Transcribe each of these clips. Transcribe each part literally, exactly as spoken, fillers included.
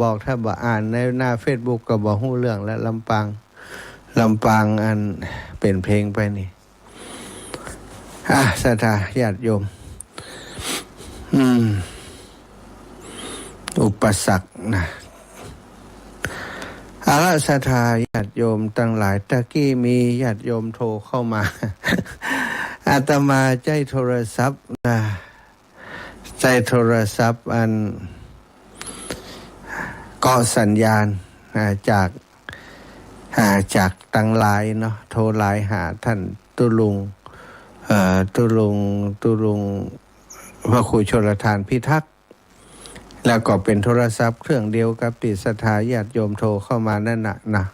บอก ถ้าบ่อ่านในหน้าเฟซบุ๊กก็บ่ฮู้เรื่องแล้ว ลำปาง ลำปางอันเป๋นเพลงไปนี่ อ่ะ ศรัทธาญาติโยม อืม อุปสรรคนะ เอาละ ศรัทธาญาติโยมตังหลาย ตะกี้มีญาติโยมโทรเข้ามา อาตมาใจ๊โทรศัพท์นะ ใจ๊โทรศัพท์อันเกาะสัญญาณ อ่า จาก อ่า จากตังไลน์เนาะ โทรไลน์หาต้านตุ๊ลุง เอ่อ ตุ๊ลุง ตุ๊ลุงพระครูชลธารพิทักษ์ แล้วก็เป๋นโทรศัพท์เครื่องเดียวกับตี้ศรัทธาญาติโยมโทรเข้ามานั่นน่ะนะ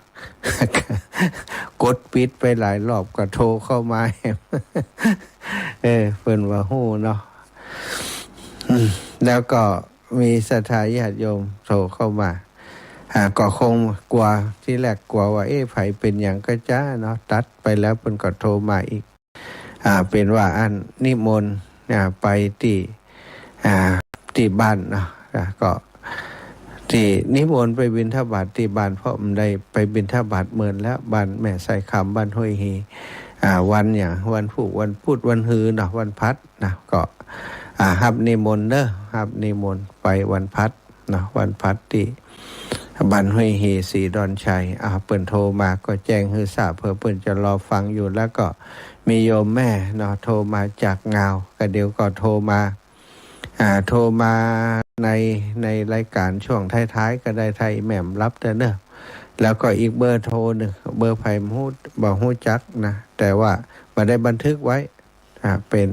กดปิดไปหลายรอบก็โทรเข้ามา เออ เปิ้นว่าฮู้เนาะ อืม แล้วก็มีศรัทธาญาติโยมโทรเข้ามา อ่า ก็คงกั๋ว ตี้แรกกั๋วว่า เอ๊ะ ใผเป๋นหยังก็จ๊ะเนาะ ตัดไปแล้วเปิ้นก็โทรมาอีก อ่า เป๋นว่าอันนิมนต์ อ่า ไปตี้ อ่า ตี้บ้านเนาะ อ่า ก็ตี้นิมนต์ไปบิณฑบาตตี้บ้าน เพราะบ่ได้ไปบิณฑบาตเมินแล้ว บ้านแม่สายคำ บ้านห้วยฮี อ่า วันหยัง วันพูก วันพูด วันฮือเนาะ วันพัดนะ ก็ อ่า ฮับนิมนต์เนาะ ฮับนิมนต์ไปวันพัดเนาะ วันพัดตี้บ้านห้วยฮี ศรีดอนชัย อ่า เปิ้นโทรมาก็แจ้งหื้อทราบ เผื่อเปิ้นจะรอฟังอยู่ แล้วก็มีโยมแม่เนาะ โทรมาจากงาว ก็เดี๋ยวก็โทรมา อ่า โทรมาใน ในรายการช่วงท้ายๆ ก็ได้ ถ้าแม่บ่หลับเต๊อะเนาะ แล้วก็อีกเบอร์โทรนึ่ง เบอร์ใผบ่ฮู้ บ่ฮู้จักนะ แต่ว่าบ่ได้บันทึกไว้ อ่า เป๋น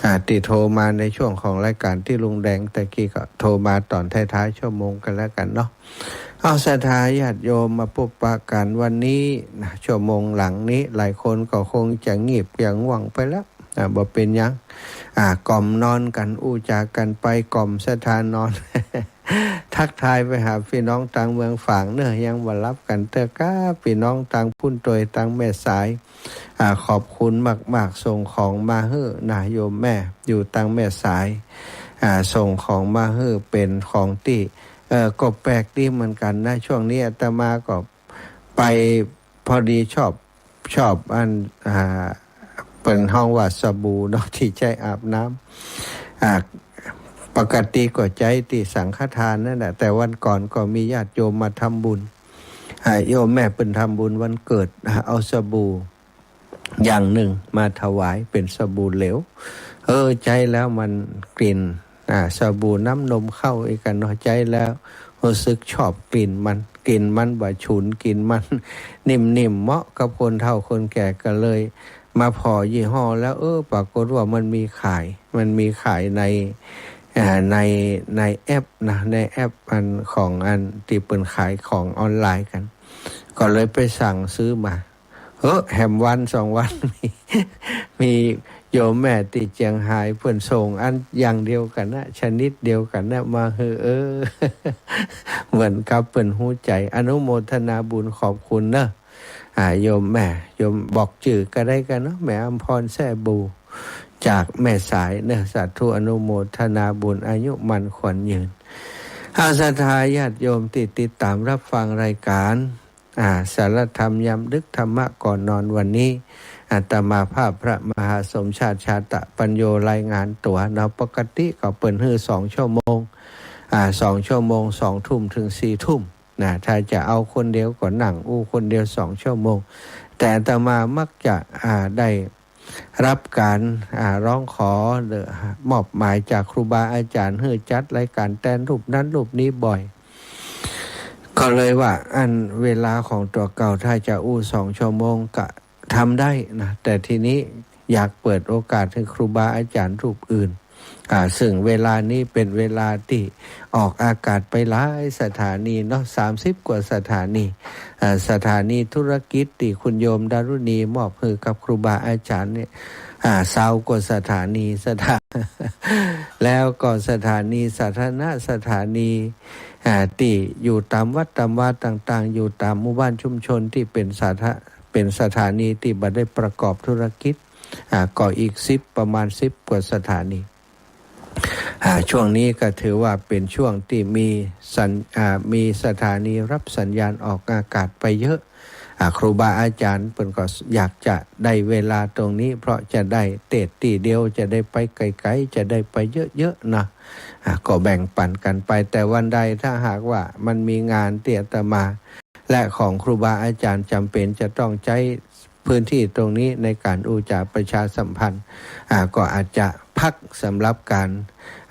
อ่า ตี้โทรมาในช่วงของรายการตี้ลุงแดงตะกี้ ก็โทรมาต๋อนท้ายๆ ชั่วโมงกั๋นแล้วกั๋นเนาะ เอา ศรัทธาญาติโยมมาปะกั๋นวันนี้นะ ชั่วโมงหลังนี้ หลายคนก็คงจะงีบจะง่วงไปแล้ว อ่า บ่เป๋นหยัง อ่า กล่อมนอนกั๋น อู้จ๋ากั๋นไป กล่อมศรัทธานอน ทักทายไปหาปี้น้องตางเมืองฝางเนาะ ยังบ่หลับกั๋นเต๊อะก้า ปี้น้องตางปุ้นตวย ตางแม่สาย อ่า ขอบคุณมากๆ ส่งของมาหื้อนะ โยมแม่อยู่ตางแม่สาย อ่า ส่งของมาหื้อ เป๋นของตี้ เอ่อ ก็แปลกดีเหมือนกั๋นนะ ช่วงนี้อาตมาก็ไป พอดีชอบ ชอบอัน อ่า เปิ้นฮ้องว่าสบู่เนาะ ตี้ใจ๊อาบน้ำ อ่า ปกติก็ใจ๊ตี้สังฆทานนั่นแหละ แต่วันก่อนก็มีญาติโยมมาทำบุญ อ่า โยมแม่เปิ้นทำบุญวันเกิด อ่า เอาสบู่อย่างนึ่งมาถวาย เป๋นสบู่เหลว เออ ใจ๊แล้วมันกลิ่น อ่า สบู่น้ำนมข้าวอี้กั๋นเนาะ ใจ๊แล้วฮู้สึกชอบกลิ่นมัน กลิ่นมันบ่ฉุน กลิ่นมันนิ่มๆ เหมาะกับคนเฒ่าคนแก่ ก็เลยมาผ่อยี่ห้อแล้ว เออ ปรากฏว่ามันมีขาย มันมีขายใน อ่า ใน ในแอปนะ ในแอปอันของอันตี้เปิ้นขายของออนไลน์กั๋น ก็เลยไปสั่งซื้อมา เฮ้อ แหมวันสองวัน มี มีโยมแม่ตี้เจียงฮายเปิ้นส่งอันอย่างเดียวกั๋นนะ ชนิดเดียวกั๋นนะ มาหื้อ เออ เหมือนกับเปิ้นฮู้ใจ๋ อนุโมทนาบุญขอบคุณเนาะ อ่า โยมแม่ โยมบอกจื้อก็ได้กั๋นเนาะ แม่อำพรแซ่บู่ จากแม่สายเนาะ สาธุ อนุโมทนาบุญ อายุมั่นขวัญยืน อ่า ศรัทธาญาติโยมตี้ติดต๋ามรับฟังรายการ อ่า สารธรรมยามดึก ธรรมะก่อนนอน วันนี้ อาตมาภาพพระมหาสมชาติ ชาตะปัญโญ รายงานตั๋วเนาะ ปกติก็เปิ้นหื้อสองชั่วโมง อ่า สองชั่วโมง สองทุ่มถึงสี่ทุ่มนะ ถ้าจะเอาคนเดียวก็นั่งอู้คนเดียวสองชั่วโมง แต่อาตมามักจะ อ่า ได้ รับการ อ่า ร้องขอ หรือมอบหมายจากครูบาอาจ๋ารย์หื้อจัดรายการแตนรูปนั้นรูปนี้บ่อย ก็เลยว่าอันเวลาของตั๋วเก่าถ้าจะอู้สองชั่วโมงก็ทำได้นะ แต่ทีนี้อยากเปิดโอกาสหื้อครูบาอาจ๋ารย์รูปอื่น อ่า ซึ่งเวลานี้เป๋นเวลาตี้ออกอากาศไปหลายสถานีเนาะ สามสิบกว่าสถานี อ่า สถานีธุรกิจตี้คุณโยมดารุณีมอบหื้อกับครูบาอาจ๋ารย์เนี่ย อ่า ซาวกว่าสถานี สถา แล้วก็สถานีสาธารณะ สถานี อ่า ตี้อยู่ต๋ามวัดต๋ามวาต่างๆ อยู่ต๋ามหมู่บ้านชุมชนตี้เป๋นสาธะ เป๋นสถานีตี้บ่ได้ประกอบธุรกิจ อ่า ก็อีกสิบ ประมาณสิบกว่าสถานี อ่า ช่วงนี้ก็ถือว่าเป๋นช่วงตี้มีสัญ- อ่า มีสถานีฮับสัญญาณออกอากาศไปเยอะ อ่า ครูบาอาจ๋ารย์เปิ้นก็อยากจะได้เวลาตรงนี้ เพราะจะได้เตสน์ตี้เดียว จะได้ไปไก๋ๆ จะได้ไปเยอะๆ นะ อ่า ก็แบ่งปั๋นกั๋นไป แต่วันใดถ้าหากว่ามันมีงานตี้อาตมา และของครูบาอาจ๋ารย์จ๋ำเป๋นจะต้องใจ๊พื้นตี้ตรงนี้ในก๋านอู้จ๋าประชาสัมพันธ์ อ่า ก็อาจจะพักสำหรับก๋าน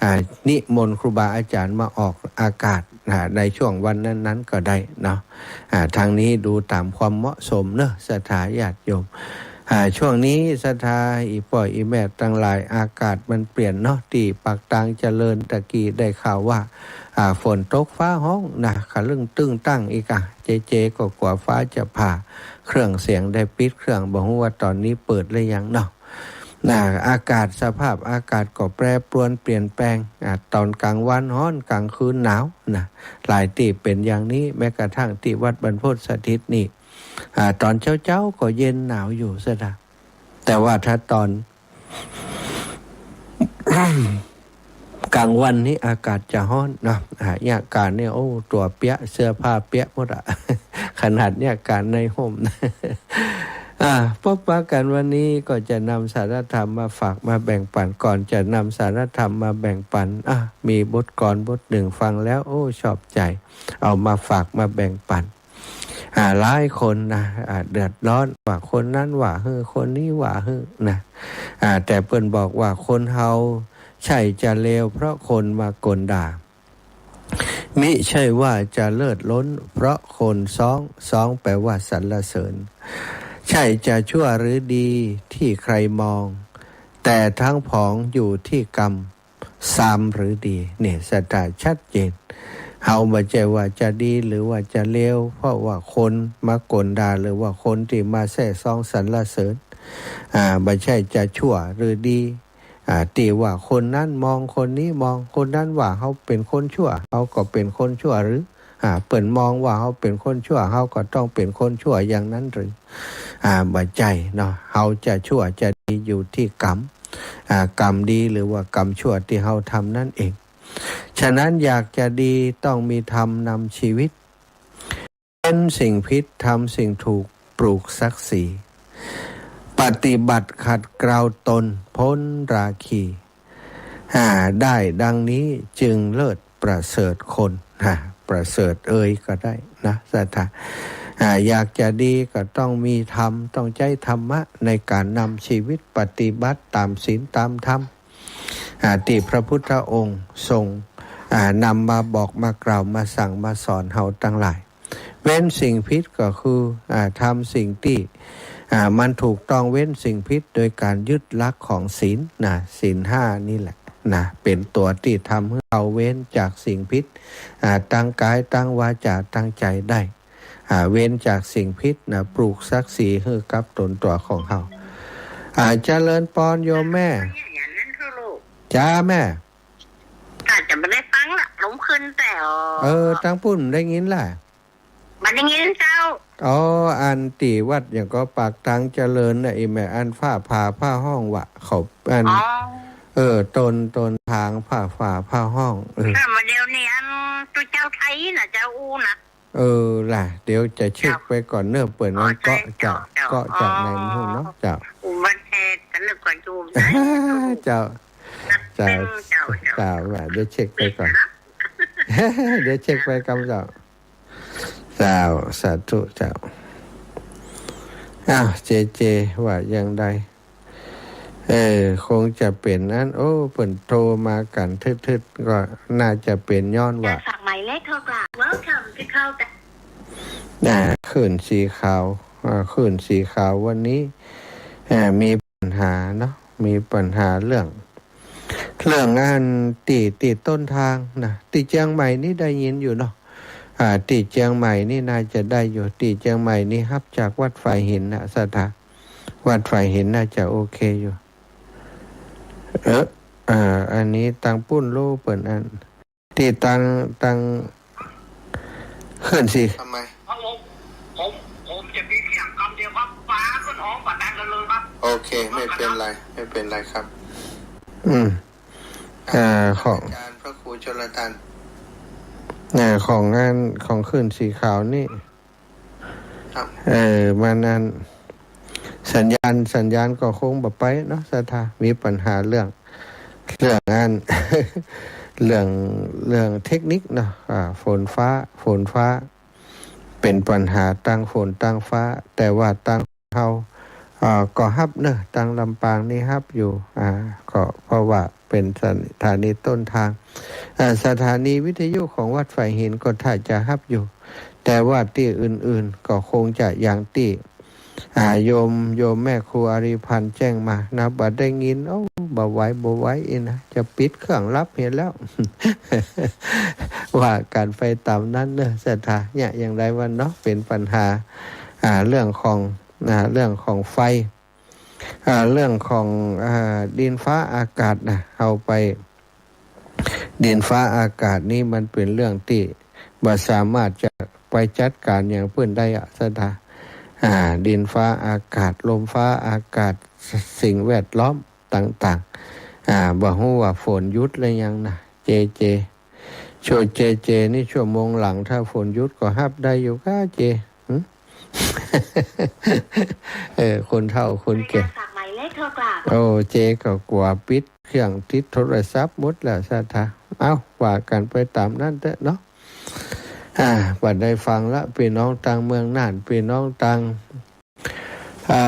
อ่า นิมนต์ครูบาอาจ๋ารย์มาออกอากาศ อ่า ในช่วงวันนั้นๆ ก็ได้เนาะ อ่า ตางนี้ดูต๋ามความเหมาะสมเนาะ ศรัทธาญาติโยม อ่า ช่วงนี้ศรัทธาอี่ป้ออี่แม่ตังหลาย อากาศมันเปลี่ยนเนาะ ตี้ปากตางเจริญตะกี้ได้ข่าวว่า อ่า ฝนตกฟ้าฮ้องนะ ขะลึ่งตึ้งตั้งอีกอะ เจเจก็กั๋วฟ้าจะผ่า เครื่องเสียงได้ปิดเครื่อง บ่ฮู้ว่าต๋อนนี้เปิดหรือยังเนาะ นะ อากาศ สภาพอากาศก็แปรปรวนเปลี่ยนแปลง อ่า ต๋อนก๋างวันฮ้อน ก๋างคืนหนาวนะ หลายตี้เป๋นอย่างนี้ แม้กระทั่งตี้วัดบรรพตสถิตนี่ อ่า ต๋อนเจ๊าๆ ก็เย็นหนาวอยู่เสียละ แต่ว่าถ้าต๋อน ก๋างวันนี้อากาศจะฮ้อนนะ อ่า เยียะก๋านนี่ โอ้ ตั๋วเปียะ เสื้อผ้าเปียะหมดอะ ขนาดเยียะก๋านในฮ่ม อ่า พบปะกั๋นวันนี้ก็จะนำสารธรรมมาฝากมาแบ่งปั๋น ก่อนจะนำสารธรรมมาแบ่งปั๋น อ่า มีบทกลอนบทนึ่งฟังแล้ว โอ้ ชอบใจ๋ เอามาฝากมาแบ่งปั๋น อ่า หลายคนนะ อ่า เดือดร้อน ว่าคนนั้นว่าหื้อ คนนี้ว่าหื้อนะ อ่า แต่เปิ้นบอกว่าคนเฮาใช่จะเลวเพราะคนมากลด่า มิใช่ว่าจะเลิศล้นเพราะคนซ้อง ซ้องแปลว่าสรรเสริญ ใช่จะชั่วหรือดีที่ใครมอง แต่ทั้งผองอยู่ที่กรรม ซามหรือดี เนี่ย ศรัทธาชัดเจน เฮาบ่ใจ้ว่าจะดีหรือว่าจะเลว เพราะว่าคนมากลด่า หรือว่าคนตี้มาแซ่ซ้องสรรเสริญ อ่า บ่ใจ้จะชั่วหรือดี อ่า ตี้ว่าคนนั้นมอง คนนี้มอง คนนั้นว่าเฮาเป๋นคนชั่ว เฮาก็เป๋นคนชั่วหรือ อ่า เปิ้นมองว่าเฮาเป๋นคนชั่ว เฮาก็ต้องเป๋นคนชั่วอย่างนั้นหรือ อ่า บ่ใจ้เนาะ เฮาจะชั่วจะดีอยู่ที่กรรม อ่า กรรมดีหรือว่ากรรมชั่วตี้เฮาทำนั้นเอง ฉะนั้นอยากจะดีต้องมีธรรมนำชีวิต เว้นสิ่งผิดทำสิ่งถูกปลูกศักดิ์ศรี ปฏิบัติขัดเกลาตนพ้นราคี อ่า ได้ดังนี้จึงเลิศประเสริฐคน ฮะ ประเสริฐเอยก็ได้นะ ศรัทธา อ่า อยากจะดีก็ต้องมีธรรม ต้องใจ๊ธรรมะในก๋านนำชีวิตปฏิบัติต๋ามศีลต๋ามธรรม อ่า ตี้พระพุทธองค์ทรง อ่า นำมาบอกมากล่าวมาสั่งมาสอนเฮาตังหลาย เว้นสิ่งผิดก็คือ อ่า ทำสิ่งตี้ อ่า มันถูกต้อง เว้นสิ่งผิดโดยก๋านยึดหลักของศีลนะ ศีลห้านี่แหละนะ เป๋นตั๋วตี้ทำหื้อเฮาเว้นจากสิ่งผิด อ่า ตางก๋าย ตางวาจา ตางใจ๋ได้ อ่า เว้นจากสิ่งผิดนะ ปลูกศักดิ์ศรีหื้อกับต๋นตั๋วของเฮา อ่า เจริญปอนโยมแม่ อย่างนั้นเถอะลูก จ้าแม่ อาจจะบ่ได้ฟังละ ลมขึ้นแต่ อ๋อ เออ ตางปุ้นได้ยินละ บ่ได้ยินเจ้า อ๋อ อันตี้วัดหยังก็ปากตางเจริญนะ อี่แม่อันฟ้าผ่าผ้าฮ้องวะ เขาอัน อ๋อ เออ ตน ตนทางฟ้าผ่าผ้าฮ้อง เออ ค่ะ มาเดี๋ยวนี้อันตุ๊เจ้าไทยนะเจ้าอู้นะ เออ ล่ะ เดี๋ยวจะเช็คไปก่อนเนาะ เปิ้นนั้น อ๋อ ใจ้ เกาะจาก เจ้า เจ้า เกาะจากในหมู่เนาะ เจ้า อุบัติเหตุกันนึกว่าอยู่ไหน เจ้า เจ้า เจ้า เจ้า เจ้า เจ้า ว่า เดี๋ยวเช็คไปก่อน เดี๋ยวเช็คไปก่อนเจ้า เจ้า สาธุเจ้า อ้าว เจเจ ว่าอย่างใด เออ คงจะเป๋นอัน โอ้ เปิ้นโทรมากั๋นทึดๆ ก็น่าจะเป๋นย้อนว่า ฝากหมายเลขโทรกลับ Welcome to call back อ่า คลื่นสีขาว อ่า คลื่นสีขาววันนี้ อ่า มีปัญหาเนาะ มีปัญหาเรื่อง เรื่องอันตี้ ตี้ต้นทางนะ ตี้เจียงใหม่นี่ได้ยินอยู่เนาะ อ่า ตี้เจียงใหม่นี่น่าจะได้อยู่ ตี้เจียงใหม่นี่ฮับจากวัดฝายหินนะ ศรัทธา วัดฝายหินน่าจะโอเคอยู่ เออ อ่า อันนี้ตางปุ้นลู่เปิ้นอัน ตี้ตาง ตาง คลื่นสี ทำไม ครับผม ผม ผมจะมีเพียงคำเดียวครับ ฟ้าขึ้นฮ้องปะแตงกันเลยครับ โอเค ไม่เป็นไร ไม่เป็นไรครับ อืม อ่ะ เอ่อ ของ อาจารย์พระครูชลทัน เอ่อ ของงานของคลื่นสีขาวนี่ ครับ เอ่อ มันอัน สัญญาณ สัญญาณก็คงบ่ไปเนาะ ศรัทธา มีปัญหาเรื่อง เรื่องอัน เรื่อง เรื่องเทคนิคเนาะ อ่า ฝนฟ้า ฝนฟ้า เป๋นปัญหาตางฝนตางฟ้า แต่ว่าตางเฮา อ่า ก็ฮับเนาะ ตางลำปางนี่ฮับอยู่ อ่า ก็เพราะว่าเป๋นสถานีต้นทาง อ่า สถานีวิทยุของวัดฝายหินก็ถ้าจะฮับอยู่ แต่ว่าตี้อื่นๆ ก็คงจะอย่างตี้ อ่า โยม โยมแม่ครูอารีพันธ์แจ้งมานะ บ่ได้ยิน โอ้ บ่ไหว บ่ไหวอี้นะ จะปิดเครื่องลับเหียแล้ว ว่ากั๋นไปต๋ามนั้นเนาะ ศรัทธา เนี่ย อย่างใดวะเนาะ เป๋นปัญหา อ่า เรื่องของ อ่า เรื่องของไฟ อ่า เรื่องของ อ่า ดินฟ้าอากาศนะ เฮาไป ดินฟ้าอากาศนี่มันเป๋นเรื่องตี้บ่สามารถจะไปจัดก๋านอย่างปื้นได้อะ ศรัทธา อ่า ดินฟ้าอากาศ ลมฟ้าอากาศ สิ่งแวดล้อมต่างๆ อ่า บ่ฮู้ว่าฝนหยุดหรือยังนะ เจเจ ชั่ว เจเจ นี่ชั่วโมงหลัง ถ้าฝนหยุดก็ฮับได้อยู่ก้าเจ หึ เออ คนเฒ่าคนแก่ บริการฝากหมายเลขโทรกลับ โอ้ เจก็กั๋วปิดเครื่องติดโทรศัพท์หมดแล้ว ศรัทธา เอ้า ว่ากั๋นไปต๋ามนั้นเต๊อะเนาะ อ่า บ่ได้ฟังละ ปี้น้องตางเมืองน่าน ปี้น้องตาง อ่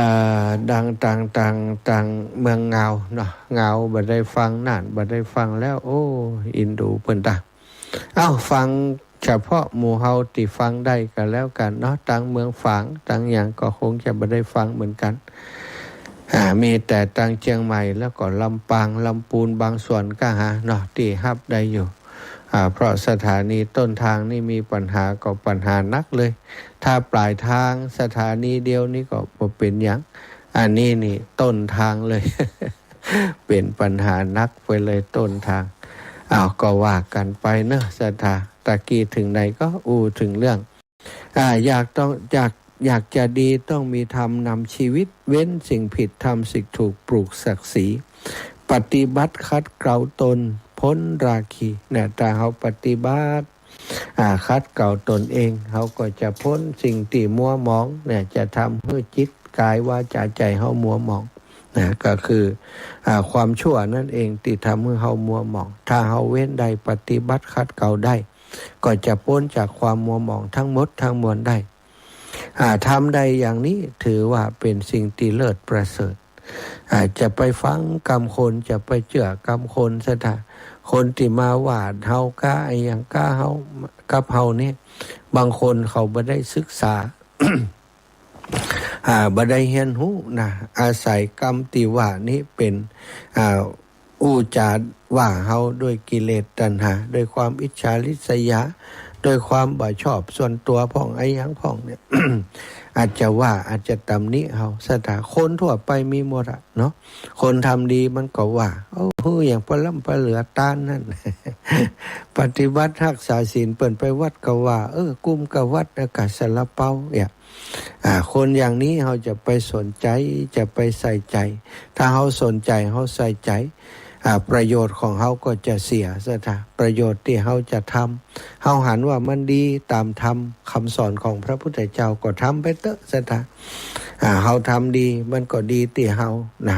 า ดัง ตาง ตาง ตางเมืองงาวเนาะ งาวบ่ได้ฟัง น่านบ่ได้ฟังแล้ว โอ้ อินดูเปิ้นตาง เอ้า ฟังเฉพาะหมู่เฮาตี้ฟังได้ก็แล้วกั๋นเนาะ ตางเมืองฝาง ตางหยังก็คงจะบ่ได้ฟังเหมือนกั๋น อ่า มีแต่ตางเจียงใหม่ แล้วก็ลำปาง ลำปูน บางส่วนก้าหาเนาะ ตี้ฮับได้อยู่ อ่า เพราะสถานีต้นทางนี่มีปัญหาก็ปัญหานักเลย ถ้าป๋ายตางสถานีเดียวนี่ก็บ่เป๋นหยัง อันนี้นี่ต้นทางเลย เป๋นปัญหานักไปเลยต้นทาง อ้าว ก็ว่ากั๋นไปเนาะ ศรัทธา ตะกี้เถิงไหนก็อู้เถิงเรื่อง อ่า อยากต้อง อยาก อยากจะดีต้องมีธรรมนำชีวิต เว้นสิ่งผิดทำสิ่งถูกปลูกศักดิ์ศรี ปฏิบัติขัดเกลาตนพ้นราคี เนี่ย ถ้าเฮาปฏิบัติ อ่า ขัดเกลาตนเอง เฮาก็จะพ้นสิ่งตี้มัวหมอง เนี่ย จะทำหื้อจิตกายวาจาใจ๋เฮามัวหมอง นะ ก็คือ อ่า ความชั่วนั่นเองตี้ทำหื้อเฮามัวหมอง ถ้าเฮาเว้นได้ ปฏิบัติขัดเกลาได้ ก็จะป๊นจากความมัวหมองทั้งหมดทั้งมวลได้ อ่า ทำได้อย่างนี้ถือว่าเป๋นสิ่งตี้เลิศประเสริฐ อ่า จะไปฟังกำคน จะไปเจื้อกำคน ศรัทธา คนตี้มาว่าเฮาก้าอะหยังก้าเฮา กับเฮานี่ บางคนเขาบ่ได้ศึกษา อ่า บ่ได้เฮียนฮู้นะ อาศัยกำตี้ว่านี้เป๋น อ่า อู้จ๋าว่าเฮาด้วยกิเลสตัณหา ด้วยความอิจฉาริษยา ด้วยความบ่ชอบส่วนตั๋วพ่องอะหยังพ่องเนี่ย อาจจะว่า อาจจะตำหนิเฮา ศรัทธา คนทั่วไปมีหมดอะเนาะ คนทำดีมันก็ว่า โอ้ หื้อหยังปะล้ำปะเหลือตานนั่น ปฏิบัติฮักษาศีล เปิ้นไปวัดก็ว่า เออ กุมกะวัด อากาศซาลาเปา เนี่ย อ่า คนอย่างนี้เฮาจะไปสนใจ๋ จะไปใส่ใจ๋ ถ้าเฮาสนใจ๋ เฮาใส่ใจ๋ อ่า ประโยชน์ของเฮาก็จะเสีย ศรัทธา ประโยชน์ตี้เฮาจะทำ เฮาหันว่ามันดีต๋ามธรรมคำสอนของพระพุทธเจ้าก็ทำไปเต๊อะ ศรัทธา อ่า เฮาทำดีมันก็ดีตี้เฮานะ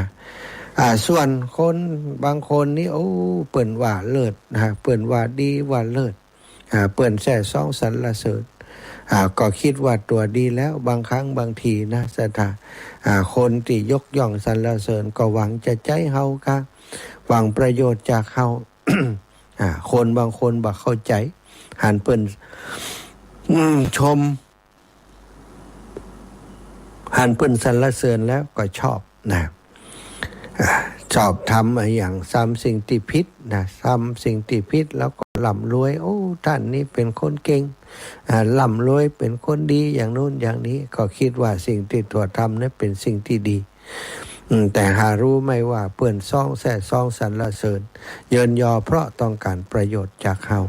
อ่า ส่วนคนบางคนนี่ โอ้ เปิ้นว่าเลิศนะ เปิ้นว่าดีว่าเลิศ อ่า เปิ้นแซ่ซ้องสรรเสริญ อ่า ก็กึ๊ดว่าตั๋วดีแล้ว บางครั้งบางทีนะ ศรัทธา อ่า คนตี้ยกย่องสรรเสริญก็หวังจะใจ๊เฮาก้า หวังประโยชน์จากเฮา อ่า คนบางคนบ่เข้าใจ๋ หันเปิ้น อืม ชม หันเปิ้นสรรเสริญแล้วก็ชอบนะ อ่า ชอบทำอะหยัง ทำสิ่งตี้ผิดนะ ทำสิ่งตี้ผิดแล้วก็ร่ำรวย โอ้ ต้านนี้เป๋นคนเก่ง อ่า ร่ำรวย เป๋นคนดี อย่างนู้นอย่างนี้ ก็กึ๊ดว่าสิ่งตี้ตั๋วทำนั้นเป๋นสิ่งตี้ดี อืม แต่หาฮู้ไหมว่าเปิ้นซ้องแซ่ซ้องสรรเสริญ เยินยอ เพราะต้องก๋านประโยชน์จากเฮา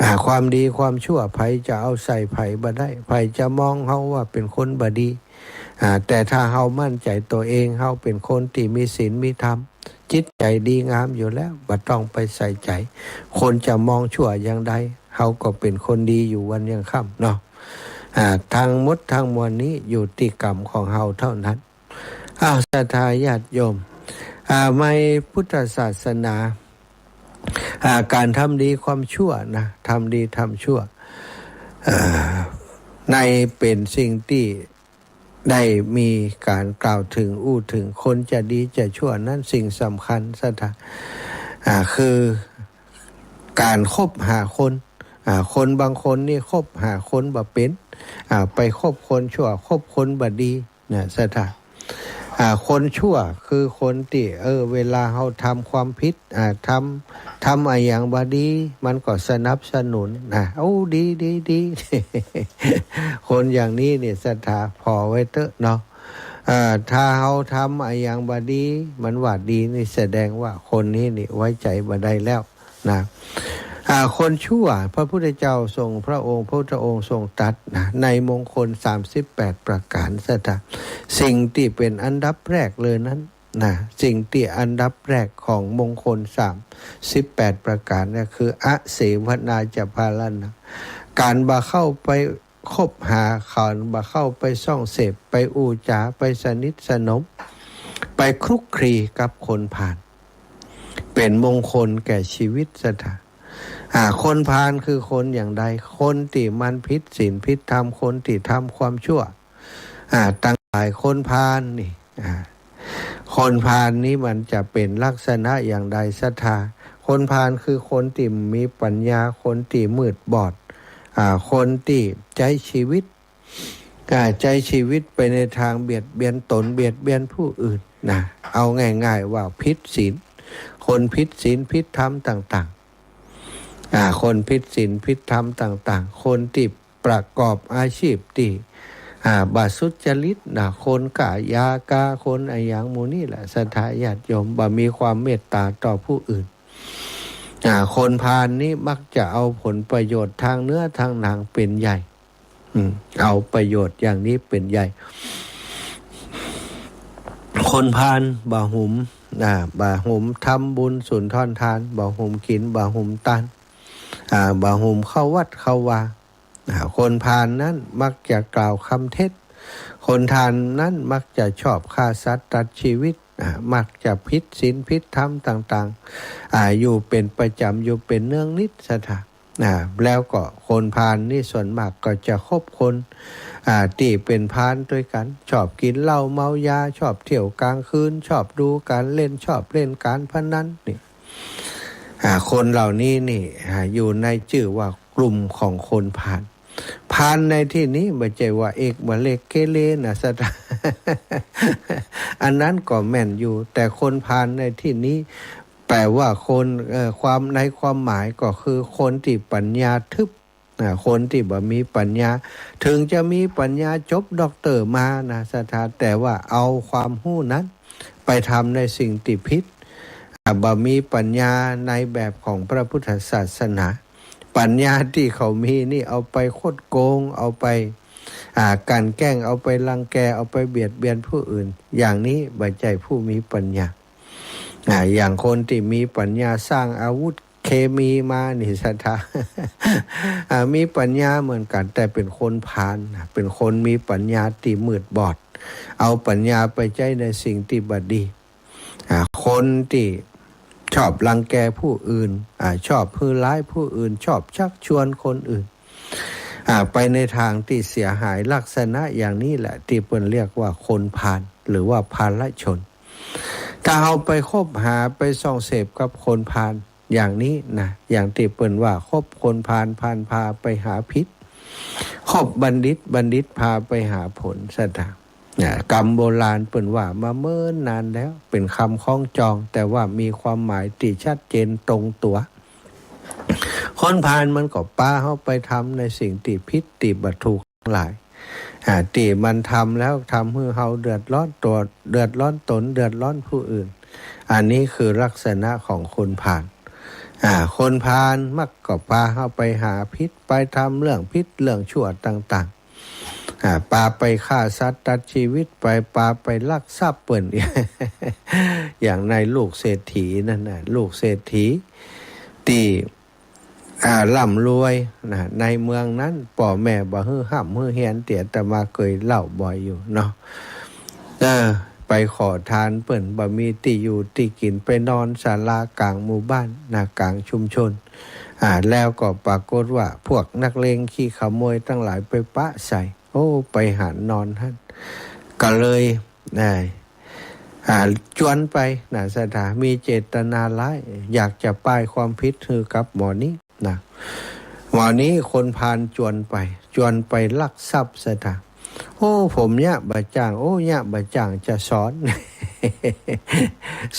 อ่า ความดีความชั่วใผจะเอาใส่ใผบ่ได้ ใผจะมองเฮาว่าเป๋นคนบ่ดี อ่า แต่ถ้าเฮามั่นใจ๋ตั๋วเอง เฮาเป๋นคนตี้มีศีลมีธรรม จิตใจ๋ดีงามอยู่แล้ว บ่ต้องไปใส่ใจ๋ คนจะมองชั่วอย่างใด เฮาก็เป๋นคนดีอยู่วันยังค่ำเนาะ อ่า ทั้งหมดทั้งมวลนี้อยู่ตี้กรรมของเฮาเท่านั้น อ้าว ศรัทธาญาติโยม อ่า ในพุทธศาสนา อ่า ก๋านทำดีความชั่วนะ ทำดีทำชั่ว อ่า ในเป๋นสิ่งตี้ได้มีก๋านกล่าวเถิง อู้เถิง คนจะดีจะชั่วนั้นสิ่งสำคัญ ศรัทธา อ่า คือก๋านคบหาคน อ่า คนบางคนนี่คบหาคนบ่เป๋น อ่า ไปคบคนชั่ว คบคนบ่ดี นะ ศรัทธา อ่า คนชั่วคือคนตี้ เออ เวลาเฮาทำความผิด อ่า ทำ ทำอะหยังบ่ดี มันก็สนับสนุนนะ โอ้ ดี ดี ดี คนอย่างนี้นี่ ศรัทธา ผ่อไว้เต๊อะเนาะ เอ่อ ถ้าเฮาทำอะหยังบ่ดี มันว่าดีนี่แสดงว่าคนนี้นี่ไว้ใจ๋บ่ได้แล้ว นะ อ่า คนชั่ว พระพุทธเจ้าทรง พระองค์ พระพุทธองค์ทรงตรัสนะ ในมงคลสามสิบแปดประก๋าน ศรัทธา สิ่งตี้เป๋นอันดับแรกเลยนั้นนะ สิ่งตี้อันดับแรกของมงคลสามสิบแปดประก๋านก็คือ อเสวนาจะพาลานัง ก๋านบ่เข้าไปคบหา ก๋านบ่เข้าไปส่องเสพ ไปอู้จ๋า ไปสนิทสนม ไปคลุกคลีกับคนพาล เป๋นมงคลแก่ชีวิต ศรัทธา อ่า คนพาลคือคนอย่างใด คนตี้มันผิดศีลผิดธรรม คนตี้ทำความชั่ว อ่า ตังหลาย คนพาลนี่ อ่า คนพาลนี้มันจะเป๋นลักษณะอย่างใด ศรัทธา คนพาลคือคนตี้มีปัญญา คนตี้มืดบอด อ่า คนตี้ใจ๊ชีวิต อ่า ใจ๊ชีวิตไปในทางเบียดเบียนตน เบียดเบียนผู้อื่นนะ เอาง่ายๆ ว่าผิดศีล คนผิดศีลผิดธรรมต่างๆ อ่า คนผิดศีลผิดธรรมต่างๆ คนตี้ประกอบอาชีพตี้ อ่า บ่สุจริตนะ คนก๊ายาก๊า คนอะหยังหมู่นี้แหละ ศรัทธาญาติโยม บ่มีความเมตตาต่อผู้อื่น อ่า คนพาลนี้มักจะเอาผลประโยชน์ทางเนื้อทางหนังเป๋นใหญ่ อืม เอาประโยชน์อย่างนี้เป๋นใหญ่ คนพาลบ่หุม อ่า บ่หุมทำบุญสุนทรทาน บ่หุมกิ๋น บ่หุมตาน อ่า บ่หุมเข้าวัดเข้าวา อ่า คนพาลนั้นมักจะกล่าวคำเท็จ คนพาลนั้นมักจะชอบฆ่าสัตว์ตัดชีวิต อ่า มักจะผิดศีลผิดธรรมต่างๆ อ่า อยู่เป๋นประจ๋ำ อยู่เป๋นเนืองนิด ศรัทธา อ่า แล้วก็คนพาลนี่ส่วนมากก็จะคบคน อ่า ตี้เป๋นพาลตวยกั๋น ชอบกิ๋นเหล้าเมายา ชอบเที่ยวก๋างคืน ชอบดูก๋านเล่น ชอบเล่นก๋านพนันนี่ อ่า คนเหล่านี้นี่ อ่า อยู่ในจื้อว่ากลุ่มของคนพาล พาลในตี้นี้บ่ใจ้ว่าเอกบ่าเล็กเกเรนะ ศรัทธา อันนั้นก็แม่นอยู่ แต่คนพาลในตี้นี้ แป๋ว่าคน เอ่อ ความ ในความหมายก็คือคนตี้ปัญญาทึบ อ่า คนตี้บ่มีปัญญา เถิงจะมีปัญญาจบด็อกเตอร์มานะ ศรัทธา แต่ว่าเอาความฮู้นั้นไปทำในสิ่งตี้ผิด อ่า บ่มีปัญญาในแบบของพระพุทธศาสนา ปัญญาตี้เขามีนี่เอาไปคดโกง เอาไป อ่า กลั่นแกล้ง เอาไปรังแก เอาไปเบียดเบียนผู้อื่น อย่างนี้บ่ใจ้ผู้มีปัญญา อ่า อย่างคนตี้มีปัญญาสร้างอาวุธเคมีมานี่ ศรัทธา อ่า มีปัญญาเหมือนกั๋น แต่เป๋นคนพาลนะ เป๋นคนมีปัญญาตี้มืดบอด เอาปัญญาไปใจ๊ในสิ่งตี้บ่ดี อ่า คนตี้ชอบรังแกผู้อื่น อ่า ชอบหื้อร้ายผู้อื่น ชอบชักชวนคนอื่น อ่า ไปในทางตี้เสียหาย ลักษณะอย่างนี้แหละตี้เปิ้นเรียกว่าคนพาล หรือว่าพาลชน ถ้าเฮาไปคบหา ไปส่องเสพกับคนพาลอย่างนี้นะ อย่างตี้เปิ้นว่าคบคนพาล พาลพาไปหาผิด คบบัณฑิต บัณฑิตพาไปหาผล ศรัทธา อ่า กำโบราณเปิ้นว่ามาเมินนานแล้ว เป๋นกำคล้องจอง แต่ว่ามีความหมายตี้ชัดเจนตรงตั๋ว คนพาลมันก็ปาเฮาไปทำในสิ่งตี้ผิดตี้บ่ถูกทั้งหลาย อ่า ตี้มันทำแล้วทำหื้อเฮาเดือดร้อนตั๋ว เดือดร้อนตน เดือดร้อนผู้อื่น อันนี้คือลักษณะของคนพาล อ่า คนพาลมักก็ปาเฮาไปหาผิด ไปทำเรื่องผิดเรื่องชั่วต่างๆ อ่า ปาไปฆ่าสัตว์ตัดจีวิตไป ปาไปลักทรัพย์เปิ้น อย่างในลูกเศรษฐีนั่นน่ะ ลูกเศรษฐีตี้ อ่า ร่ำรวยนะ ในเมืองนั้น ป้อแม่บ่หื้อฮ่ำหื้อเฮียน ตี้อาตมาเกยเล่าบ่อยอยู่เนาะ เออ ไปขอทานเปิ้น บ่มีตี้อยู่ตี้กิ๋น ไปนอนศาลากลางหมู่บ้านนะ กลางชุมชน อ่า แล้วก็ปรากฏว่าพวกนักเลงขี้ขโมยตังหลายไปปะใส่ โอ้ ไปหันนอนหั้น ก็เลย นะ อ่า จวนไปนะ ศรัทธา มีเจตนาร้าย อยากจะป้ายความผิดหื้อกับหมอนี้นะ หมอนี้คนพาลจวนไป จวนไปลักทรัพย์ ศรัทธา โอ้ ผมเยียะบ่าจ้าง โอ้ เยียะบ่าจ้าง จะสอน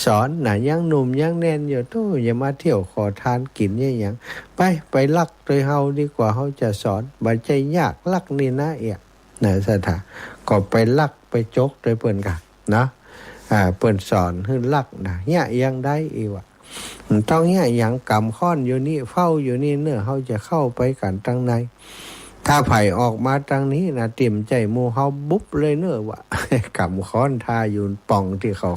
สอนนะ ยังหนุ่มยังแน่นอยู่ โธ่ อย่ามาเที่ยวขอทานกิ๋นเยียะหยัง ไป ไปลักโตยเฮาดีกว่า เฮาจะสอน บ่ใจ้ยาก ลักนี่นะเอียะ นะ ศรัทธา ก็ไปลักไปจกโตยเปิ้นก่าเนาะ อ่า เปิ้นสอนหื้อลักนะ เยียะหยังได้อีกวะ มันต้องเยียะหยัง ก๋ำค้อนอยู่นี่ เฝ้าอยู่นี่เน่อ เฮาจะเข้าไปกั๋นตังใน ถ้าใผออกมาตังนี้นะ ติ่มใจ้หมู่เฮาบุบเลยเน่อวะ ก๋ำค้อนทาอยู่ป่องตี้เขา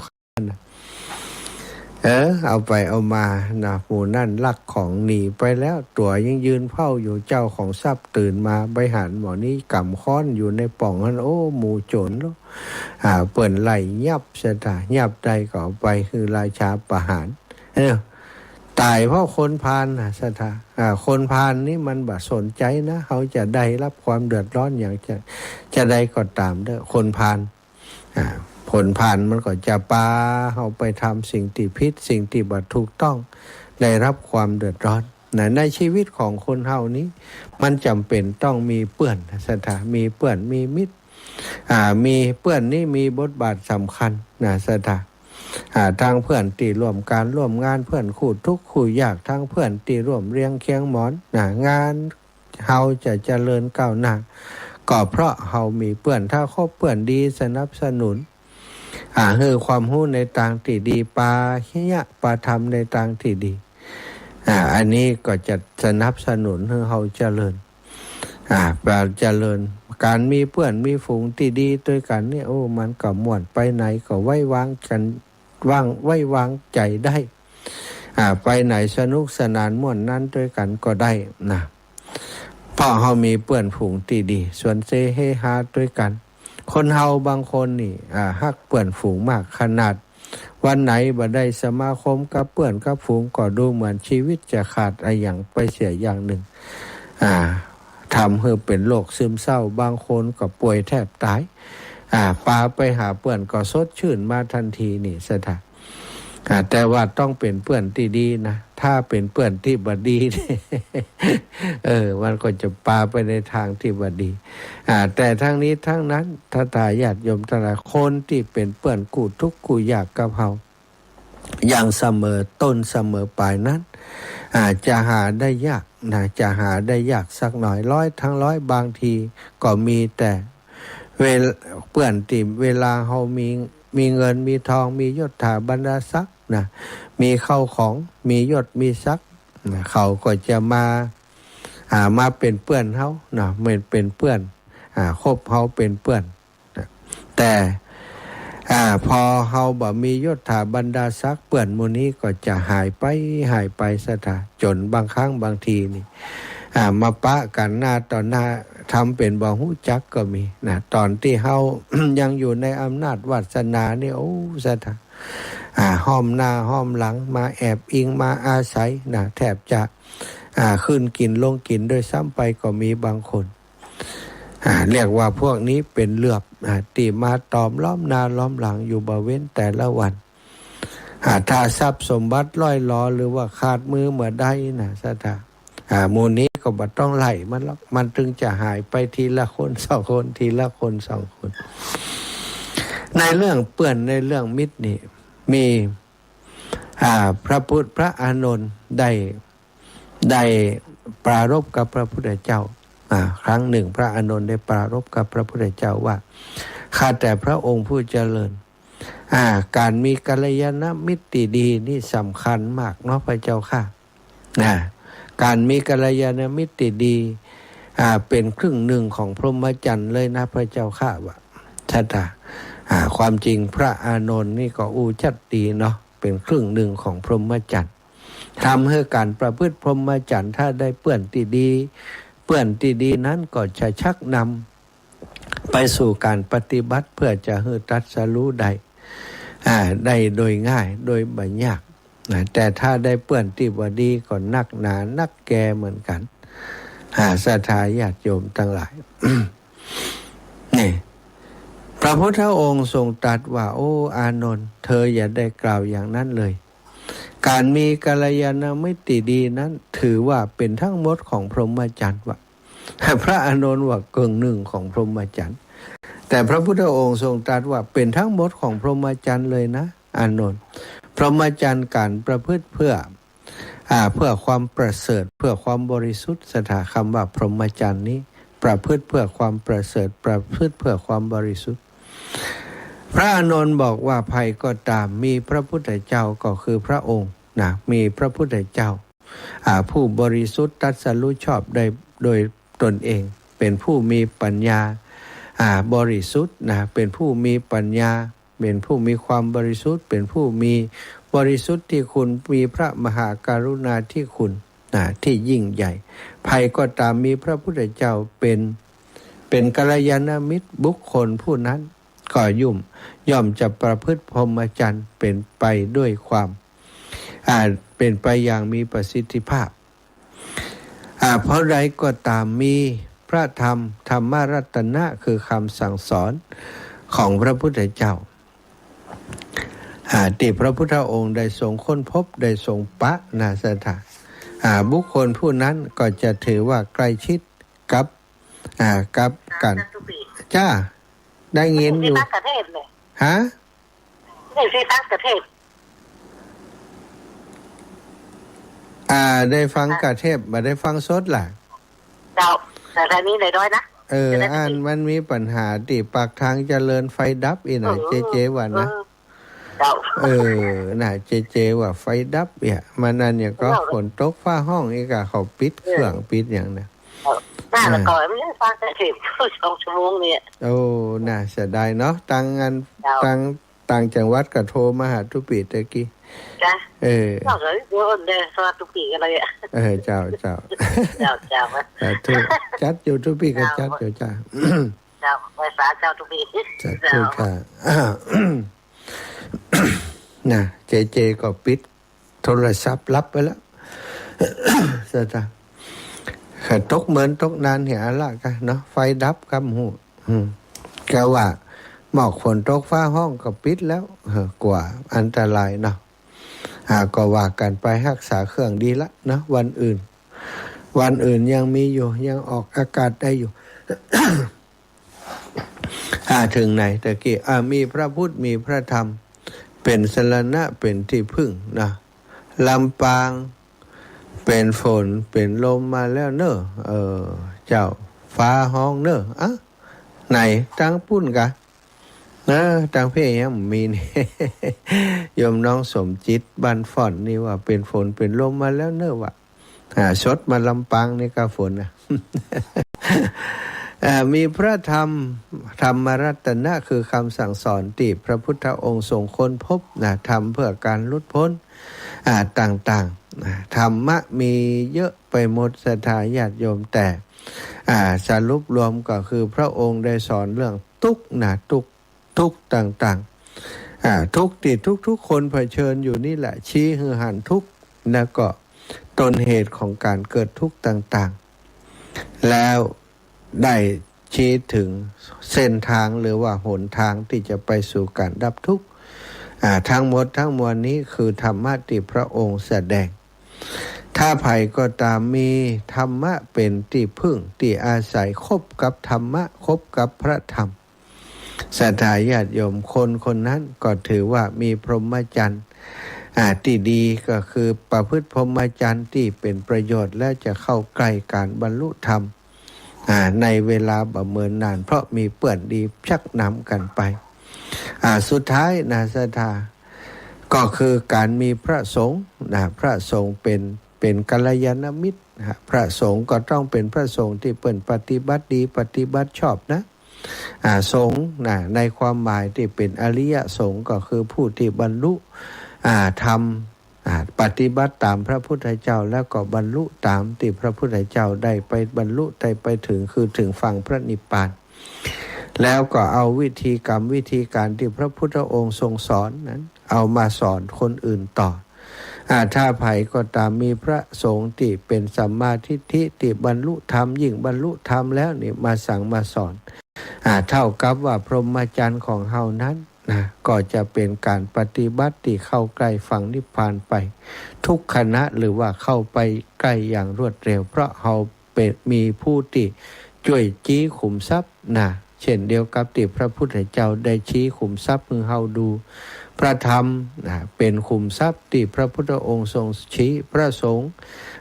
เออ เอาไปเอามานะ หมู่นั้นลักของหนีไปแล้ว ตั๋วยังยืนเฝ้าอยู่ เจ้าของทรัพย์ตื่นมา ไปหันหมอนี้ก๋ำค้อนอยู่ในป่องหั้น โอ้ หมู่โจ๋รเนาะ อ่า เปิ้นไล่ยับ ศรัทธา ยับได้ก็เอาไปหื้อราชาประหาร เออ ต๋ายเพราะคนพาลนะ ศรัทธา อ่า คนพาลนี่มันบ่สนใจ๋นะ เฮาจะได้รับความเดือดร้อนหยัง จะ จะใดก็ต๋ามเน่อ คนพาล อ่า คนพาลมันก็จะปาเฮาไปทำสิ่งตี้ผิด สิ่งตี้บ่ถูกต้อง ได้รับความเดือดร้อนนะ ในชีวิตของคนเฮานี้ มันจ๋ำเป๋นต้องมีเปื้อน ศรัทธา มีเปื้อน มีมิตร อ่า มีเปื้อนนี่มีบทบาทสำคัญนะ ศรัทธา อ่า ตังเปื้อนตี้ร่วมก๋านร่วมงาน เปื้อนคู่ทุกข์คู่ยาก ตังเปื้อนตี้ร่วมเรียงเคียงหมอนนะ งาน เฮาจะเจริญก้าวหน้า ก็เพราะเฮามีเปื้อน ถ้าคบเปื้อนดีสนับสนุน อ่า หื้อความฮู้ในตางตี้ดี ปาเยียะปาธรรมในตางตี้ดี อ่า อันนี้ก็จะสนับสนุนหื้อเฮาเจริญ อ่า ปาเจริญ ก๋านมีเปื้อนมีฝูงตี้ดีตวยกั๋นเนี่ย โอ้ มันก็ม่วน ไปไหนก็ไว้วางกั๋น วาง ไว้วางใจ๋ได้ อ่า ไปไหนสนุกสนานม่วนนั้นตวยกั๋นก็ได้นะ เพราะเฮามีเปื้อนฝูงตี้ดี สวนเสเฮฮาตวยกั๋น คนเฮาบางคนนี่ อ่า ฮักเปื้อนฝูงมากขนาด วันไหนบ่ได้สมาคมกับเปื้อนกับฝูง ก็ดูเหมือนชีวิตจะขาดอะหยังไปเสียอย่างนึ่ง อ่า ทำหื้อเป๋นโรคซึมเศร้า บางคนก็ป่วยแทบต๋าย อ่า ปาไปหาเปื้อนก็สดชื่นมาตันทีนี่ ศรัทธา อ่า แต่ว่าต้องเป๋นเปื้อนตี้ดีนะ ถ้าเป๋นเปื้อนตี้บ่ดี เออ มันก็จะปาไปในตางตี้บ่ดี อ่า แต่ตังนี้ตังนั้น ศรัทธาญาติโยมตังหลาย คนตี้เป๋นเปื้อนกู้ทุกข์กู้ยากกับเฮา อย่างเสมอต้นเสมอปลายนั้น อ่า จะหาได้ยากนะ จะหาได้ยากสักหน่อย ร้อยตังร้อย บางทีก็มี แต่เวล- เปื้อนตี้เวลาเฮามี มีเงินมีตอง มียศถาบรรดาศักดิ์นะ มีข้าวของ มียศมีศักดิ์นะ เขาก็จะมา อ่า มาเป๋นเปื้อนเฮานะ มาเป๋นเปื้อน อ่า คบเฮาเป๋นเปื้อนนะ แต่ อ่า พอเฮาบ่มียศถาบรรดาศักดิ์ เปื้อนหมู่นี้ก็จะหายไป หายไป ศรัทธา จ๋นบางครั้งบางทีนี่ อ่า มาปะกั๋นหน้าต่อหน้า ทำเป๋นบ่ฮู้จักก็มีนะ ต๋อนตี้เฮา ยังอยู่ในอำนาจวาสนานี่ โอ้ ศรัทธา อ่า ห้อมหน้าห้อมหลัง มาแอบอิงมาอาศัยนะ แทบจะ อ่า ขึ้นกิ๋นลงกิ๋นด้วยซ้ำไปก็มีบางคน อ่า เรียกว่าพวกนี้เป๋นเหลือบ อ่า ตี้มาตอมล้อมหน้าล้อมหลังอยู่บ่เว้นแต่ละวัน อ่า ถ้าทรัพย์สมบัติล่อยหลอหรือว่าขาดมือเมื่อใดนะ ศรัทธา อ่า หมู่นี้ก็บ่ต้องไล่มันหรอก มันตึงจะหายไปทีละคนสองคน ทีละคนสองคน ในเรื่องเปื้อน ในเรื่องมิตรนี่ มี อ่า พระพุทธ พระอานนท์ได้ ได้ปรารภกับพระพุทธเจ้า อ่า ครั้งหนึ่งพระอานนท์ได้ปรารภกับพระพุทธเจ้าว่า ข้าแต่พระองค์ผู้เจริญ อ่า ก๋านมีกัลยาณมิตรตี้ดีนี่สำคัญมากเนาะพระเจ้าข้า นะ ก๋านมีกัลยาณมิตรตี้ดี อ่า เป๋นครึ่งนึ่งของพรหมจรรย์เลยนะพระเจ้าข้า ว่าศรัทธา อ่า ความจริงพระอานนท์นี่ก็อู้จัดดีเนาะ เป๋นครึ่งนึ่งของพรหมจรรย์ ทำหื้อก๋านประพฤติพรหมจรรย์ถ้าได้เปื้อนตี้ดี เปื้อนตี้ดีนั้นก็จะชักนำไปสู่ก๋านปฏิบัติเพื่อจะหื้อตรัสรู้ได้ อ่า ได้โดยง่าย โดยบ่ยากนะ แต่ถ้าได้เปื้อนตี้บ่ดีก็นักหนานักแกเหมือนกั๋น อ่า ศรัทธาญาติโยมตังหลาย นี่ พระพุทธองค์ทรงตรัสว่า โอ้ อานนท์ เธออย่าได้กล่าวอย่างนั้นเลย ก๋านมีกัลยาณมิตรตี้ดีนั้น ถือว่าเป๋นทั้งหมดของพรหมจรรย์ ว่า พระอานนท์ว่าเกิ่งนึ่งของพรหมจรรย์ แต่พระพุทธองค์ทรงตรัสว่าเป๋นทั้งหมดของพรหมจรรย์เลยนะ อานนท์ พรหมจรรย์ก๋านประพฤติเพื่อ อ่า เพื่อความประเสริฐ เพื่อความบริสุทธิ์ ศรัทธา คำว่าพรหมจรรย์นี้ ประพฤติเพื่อความประเสริฐ ประพฤติเพื่อความบริสุทธิ์ พระอานนท์บอกว่า ใผก็ต๋าม มีพระพุทธเจ้าก็คือพระองค์นะ มีพระพุทธเจ้า อ่า ผู้บริสุทธิ์ตรัสรู้ชอบได้โดยตนเอง เป๋นผู้มีปัญญา อ่า บริสุทธิ์นะ เป๋นผู้มีปัญญา เป๋นผู้มีความบริสุทธิ์ เป๋นผู้มีบริสุทธิคุณ มีพระมหากรุณาธิคุณนะ ที่ยิ่งใหญ่ ใผก็ต๋าม มีพระพุทธเจ้าเป๋น เป๋นกัลยาณมิตรบุคคลผู้นั้น ก็ย่อม ย่อมจะประพฤติพรหมจรรย์เป๋นไปด้วยความ อ่า เป๋นไปอย่างมีประสิทธิภาพ อ่า เพราะใดก็ต๋าม มีพระธรรม ธรรมรัตนะ คือคำสั่งสอนของพระพุทธเจ้า อ่า ตี้พระพุทธองค์ได้ทรงค้นพบ ได้ทรงปะนะ ศรัทธา อ่า บุคคลผู้นั้นก็จะถือว่าใกล้ชิดกับ อ่า กับกั๋น สาธุปี จ้า ได้ยินอยู่ ที่ต่างประเทศเลย ฮะ นี่ที่ต่างประเทศ อ่า ได้ฟัง อ่ะ กะเทป บ่ได้ฟังสดล่ะ เจ้า แต่ตอนนี้เลยด้วยนะ เออ จะได้ อันมันมีปัญหาตี้ปากทางเจริญไฟดับอีกนะ เออ เจเจว่านะ เออ เจ้า เออ นะ เจเจว่าไฟดับเนี่ย มันนั่นเนี่ยก็ เจ้า ฝนตกฟ้าฮ้องอีกอะ เขาปิดเครื่อง เออ ปิดอย่างนะ เจ้า น่า อ่า ละก่อนไม่ได้ฟังแต่เทปสองชั่วโมงเนี่ย โอ้ น่าเสียดายเนาะ ตังอัน เจ้า ตัง ต่างจังหวัดก็โทรมาหาตุ๊ปี้ตะกี้ จ้ะ เออ เจ้า เดี๋ยวเดี๋ยวสวัสดีตุ๊ปี้กันเลยอะ เออ เจ้า เจ้า เจ้า เจ้า สาธุ จัดอยู่ตุ๊ปี้ก็ เจ้า จัดอยู่จ้า เจ้า ไหว้สาเจ้าตุ๊ปี้ สาธุ เจ้า ค่ะ น่ะ เจเจก็ปิดโทรศัพท์ลับไปแล้ว ศรัทธา ตกเมินตกนานเหียอะละกะเนาะ ไฟดับกำหู อืม กะว่าหมอกฝนตกฟ้าฮ้องก็ปิดแล้ว เออ กั๋วอันตรายเนาะ อ่า ก็ว่ากั๋นไป ฮักษาเครื่องดีละเนาะ วันอื่น วันอื่นยังมีอยู่ ยังออกอากาศได้อยู่ อ่า เถิงไหนตะกี้ อ่า มีพระพุทธ มีพระธรรม เป๋นสรณะ เป๋นตี้พึ่งนะ ลำปาง เป๋นฝน เป๋นลมมาแล้วเน่อ เออ เจ้า ฟ้าฮ้องเน่อ อะ ไหน ตังปุ้นกะ เออ ตังเพ่ยังมีนี่ โยมน้องสมจิต บ้านฝ่อนนี่ว่า เป๋นฝน เป๋นลมมาแล้วเน่อ ว่า อ่า สดมาลำปางนี่กะฝนนะ อ่า มีพระธรรม ธรรมรัตนะ คือคำสั่งสอนตี้พระพุทธองค์ทรงค้นพบนะ ธรรมเพื่อการหลุดพ้น อ่า ต่างๆ นะ ธรรมะมีเยอะไปหมด ศรัทธาญาติโยม แต่ อ่า สรุปรวมก็คือพระองค์ได้สอนเรื่องทุกข์นะ ทุกข์ ทุกข์ต่างๆ อ่า ทุกข์ตี้ทุกๆ คนเผชิญอยู่นี่แหละ ชี้หื้อหันทุกข์ แล้วก็ต้นเหตุของการเกิดทุกข์ต่างๆ แล้วได้ชี้ถึงเส้นทางหรือว่าหนทางที่จะไปสู่การดับทุกข์ อ่า ทั้งหมดทั้งมวลนี้คือธรรมะตี้พระองค์แสดง ถ้าใผก็ต๋ามมีธรรมะเป๋นตี้พึ่ง ตี้อาศัย คบกับธรรมะ คบกับพระธรรม ศรัทธาญาติโยม คนคนนั้นก็ถือว่ามีพรหมจรรย์ อ่า ตี้ดี ก็คือประพฤติพรหมจรรย์ตี้เป๋นประโยชน์ และจะเข้าใกล้การบรรลุธรรม อ่า ในเวลาบ่เมินนาน เพราะมีเปื้อนดีชักนำกั๋นไป อ่า สุดท้ายนะ ศรัทธา ก็คือการมีพระสงฆ์นะ พระสงฆ์เป๋น เป๋นกัลยาณมิตร นะ พระสงฆ์ก็ต้องเป๋นพระสงฆ์ตี้เปิ้นปฏิบัติดี ปฏิบัติชอบนะ อ่า สงฆ์นะ ในความหมายตี้เป๋นอริยสงฆ์ก็คือผู้ตี้บรรลุ อ่า ธรรม อ่า ปฏิบัติต๋ามพระพุทธเจ้า แล้วก็บรรลุต๋ามตี้พระพุทธเจ้าได้ไปบรรลุ ได้ไปถึง คือถึงฝั่งพระนิพพาน แล้วก็เอาวิธีกรรมวิธีการตี้พระพุทธองค์ทรงสอนนั้น เอามาสอนคนอื่นต่อ อ่า ถ้าใผก็ต๋ามมีพระสงฆ์ตี้เป๋นสัมมาทิฏฐิ ตี้บรรลุธรรม ยิ่งบรรลุธรรมแล้วนี่ มาสั่งมาสอน อ่า เท่ากับว่าพรหมจรรย์ของเฮานั้นนะ ก็จะเป๋นก๋านปฏิบัติตี้เข้าใก้ฝั่งนิพพานไปทุกขณะ หรือว่าเข้าไปใก้อย่างรวดเร็ว เพราะเฮาเป๋น มีผู้ตี้จ้วยจี๊ขุมทรัพย์นะ เช่นเดียวกับตี้พระพุทธเจ้าได้ชี้ขุมทรัพย์หื้อเฮาดู พระธรรมนะ เป๋นขุมทรัพย์ตี้พระพุทธองค์ทรงชี้ พระสงฆ์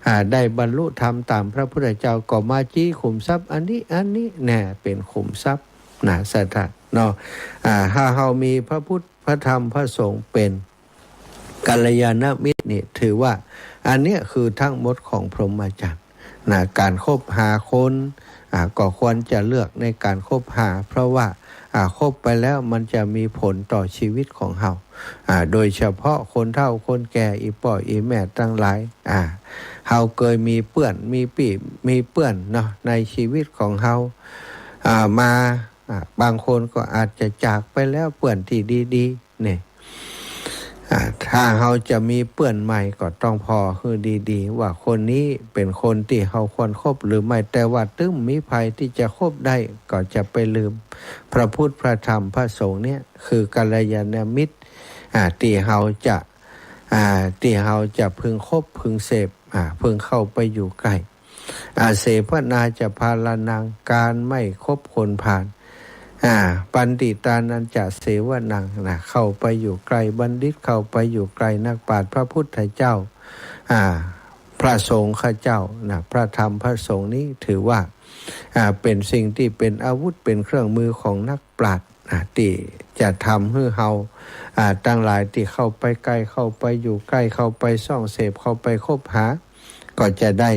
อ่า ได้บรรลุธรรมต๋ามพระพุทธเจ้าก็มาจี๊ขุมทรัพย์ อันนี้ อันนี้แน่ เป๋นขุมทรัพย์นะ ศรัทธาเนาะ อ่า ถ้าเฮามีพระพุทธ พระธรรม พระสงฆ์เป๋นกัลยาณมิตรนี่ ถือว่าอันเนี้ยคือทั้งหมดของพรหมจรรย์นะ ก๋านคบหาคน อ่า ก็ควรจะเลือกในก๋านคบหา เพราะว่า อ่า คบไปแล้วมันจะมีผลต่อชีวิตของเฮา อ่า โดยเฉพาะคนเฒ่าคนแก่ อี่ป้ออี่แม่ตังหลาย อ่า เฮาเกยมีเปื้อน มีปี้ มีเปื้อนเนาะ ในชีวิตของเฮา อ่า มา อ่า บางคนก็อาจจะจากไปแล้ว เปื้อนตี้ดีๆ เนี่ย อ่า ถ้าเฮาจะมีเปื้อนใหม่ก็ต้องผ่อหื้อดีๆ ว่าคนนี้เป๋นคนตี้เฮาควรคบหรือไม่ แต่ว่าตึงมีใผตี้จะคบได้ ก็จะไปลืมพระพุทธ พระธรรม พระสงฆ์เนี่ย คือกัลยาณมิตร อ่า ตี้เฮาจะ อ่า ตี้เฮาจะพึงคบพึงเสพ อ่า พึงเข้าไปอยู่ใก้ อาเสวนาจะพาลานัง ก๋านไม่คบคนพาล อ่า ปัณฑิตานัญจะเสวนังนะ เข้าไปอยู่ใก้บัณฑิต เข้าไปอยู่ใก้นักปราชญ์พระพุทธเจ้า อ่า พระสงฆ์ข้าเจ้านะ พระธรรมพระสงฆ์นี้ถือว่า อ่า เป๋นสิ่งตี้เป๋นอาวุธ เป๋นเครื่องมือของนักปราชญ์ อ่า ตี้จะทำหื้อเฮา อ่า ตังหลายตี้เข้าไปใก้ เข้าไปอยู่ใก้ เข้าไปส่องเสพ เข้าไปคบหา ก็จะได้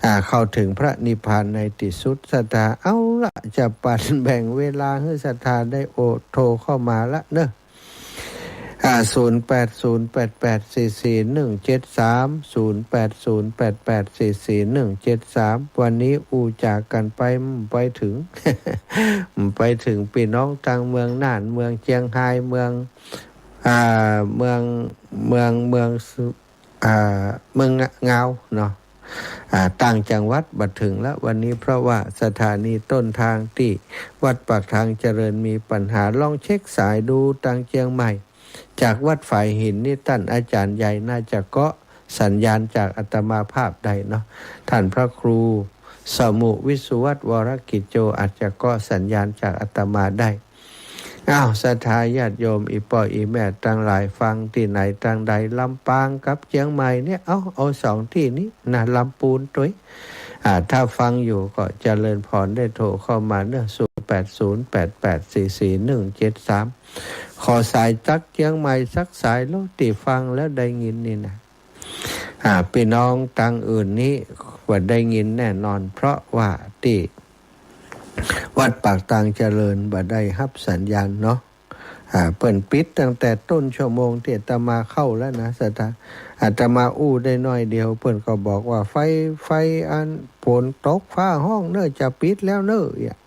อ่า เข้าถึงพระนิพพานในตี้สุด ศรัทธา เอาละ จะปันแบ่งเวลาหื้อศรัทธาได้โอ โทรเข้ามาละเนาะ อ่า ศูนย์แปดศูนย์แปดแปดสี่สี่หนึ่งเจ็ดสาม ศูนย์แปดศูนย์แปดแปดสี่สี่หนึ่งเจ็ดสาม วันนี้อู้จ๋ากั๋นไป ไปเถิง ไปเถิงปี้น้องตางเมืองน่าน เมืองเจียงฮาย เมือง อ่า เมือง เมือง เมืองสุ อ่า เมืองงาวเนาะ อ่า ต่างจังหวัดบ่เถิงละวันนี้ เพราะว่าสถานีต้นทางตี้วัดปากทางเจริญมีปัญหา ลองเช็คสายดูตางเจียงใหม่ จากวัดฝายหินนี่ต้านอาจ๋ารย์ใหญ่น่าจะเกาะสัญญาณจากอาตมาภาพได้เนาะ ต้านพระครูสมุวิศวัตรวรกิจโจอาจจะเกาะสัญญาณจากอาตมาได้ อ้าว ศรัทธาญาติโยม อี่ป้ออี่แม่ตังหลาย ฟังตี้ไหนตางใด ลำปางกับเจียงใหม่เนี่ย เอา เอาสองตี้นี้นะ ลำปูนตวย อ่า ถ้าฟังอยู่ก็เจริญพรได้โทรเข้ามาเนาะ ศูนย์แปดศูนย์แปดแปดสี่สี่หนึ่งเจ็ดสาม ขอสายจากเจียงใหม่สักสายโลด ตี้ฟังแล้วได้ยินนี่นะ อ่า ปี้น้องตางอื่นนี้บ่ได้ยินแน่นอน เพราะว่าตี้วัดปากทางเจริญบ่ได้ฮับสัญญาณเนาะ อ่า เปิ้นปิดตั้งแต่ต้นชั่วโมงตี้อาตมาเข้าแล้วนะ ศรัทธา อาตมาอู้ได้น้อยเดียว เปิ้นก็บอกว่าไฟ ไฟอันฝนตกฟ้าฮ้องเนาะ จะปิดแล้วเนาะ เนี่ย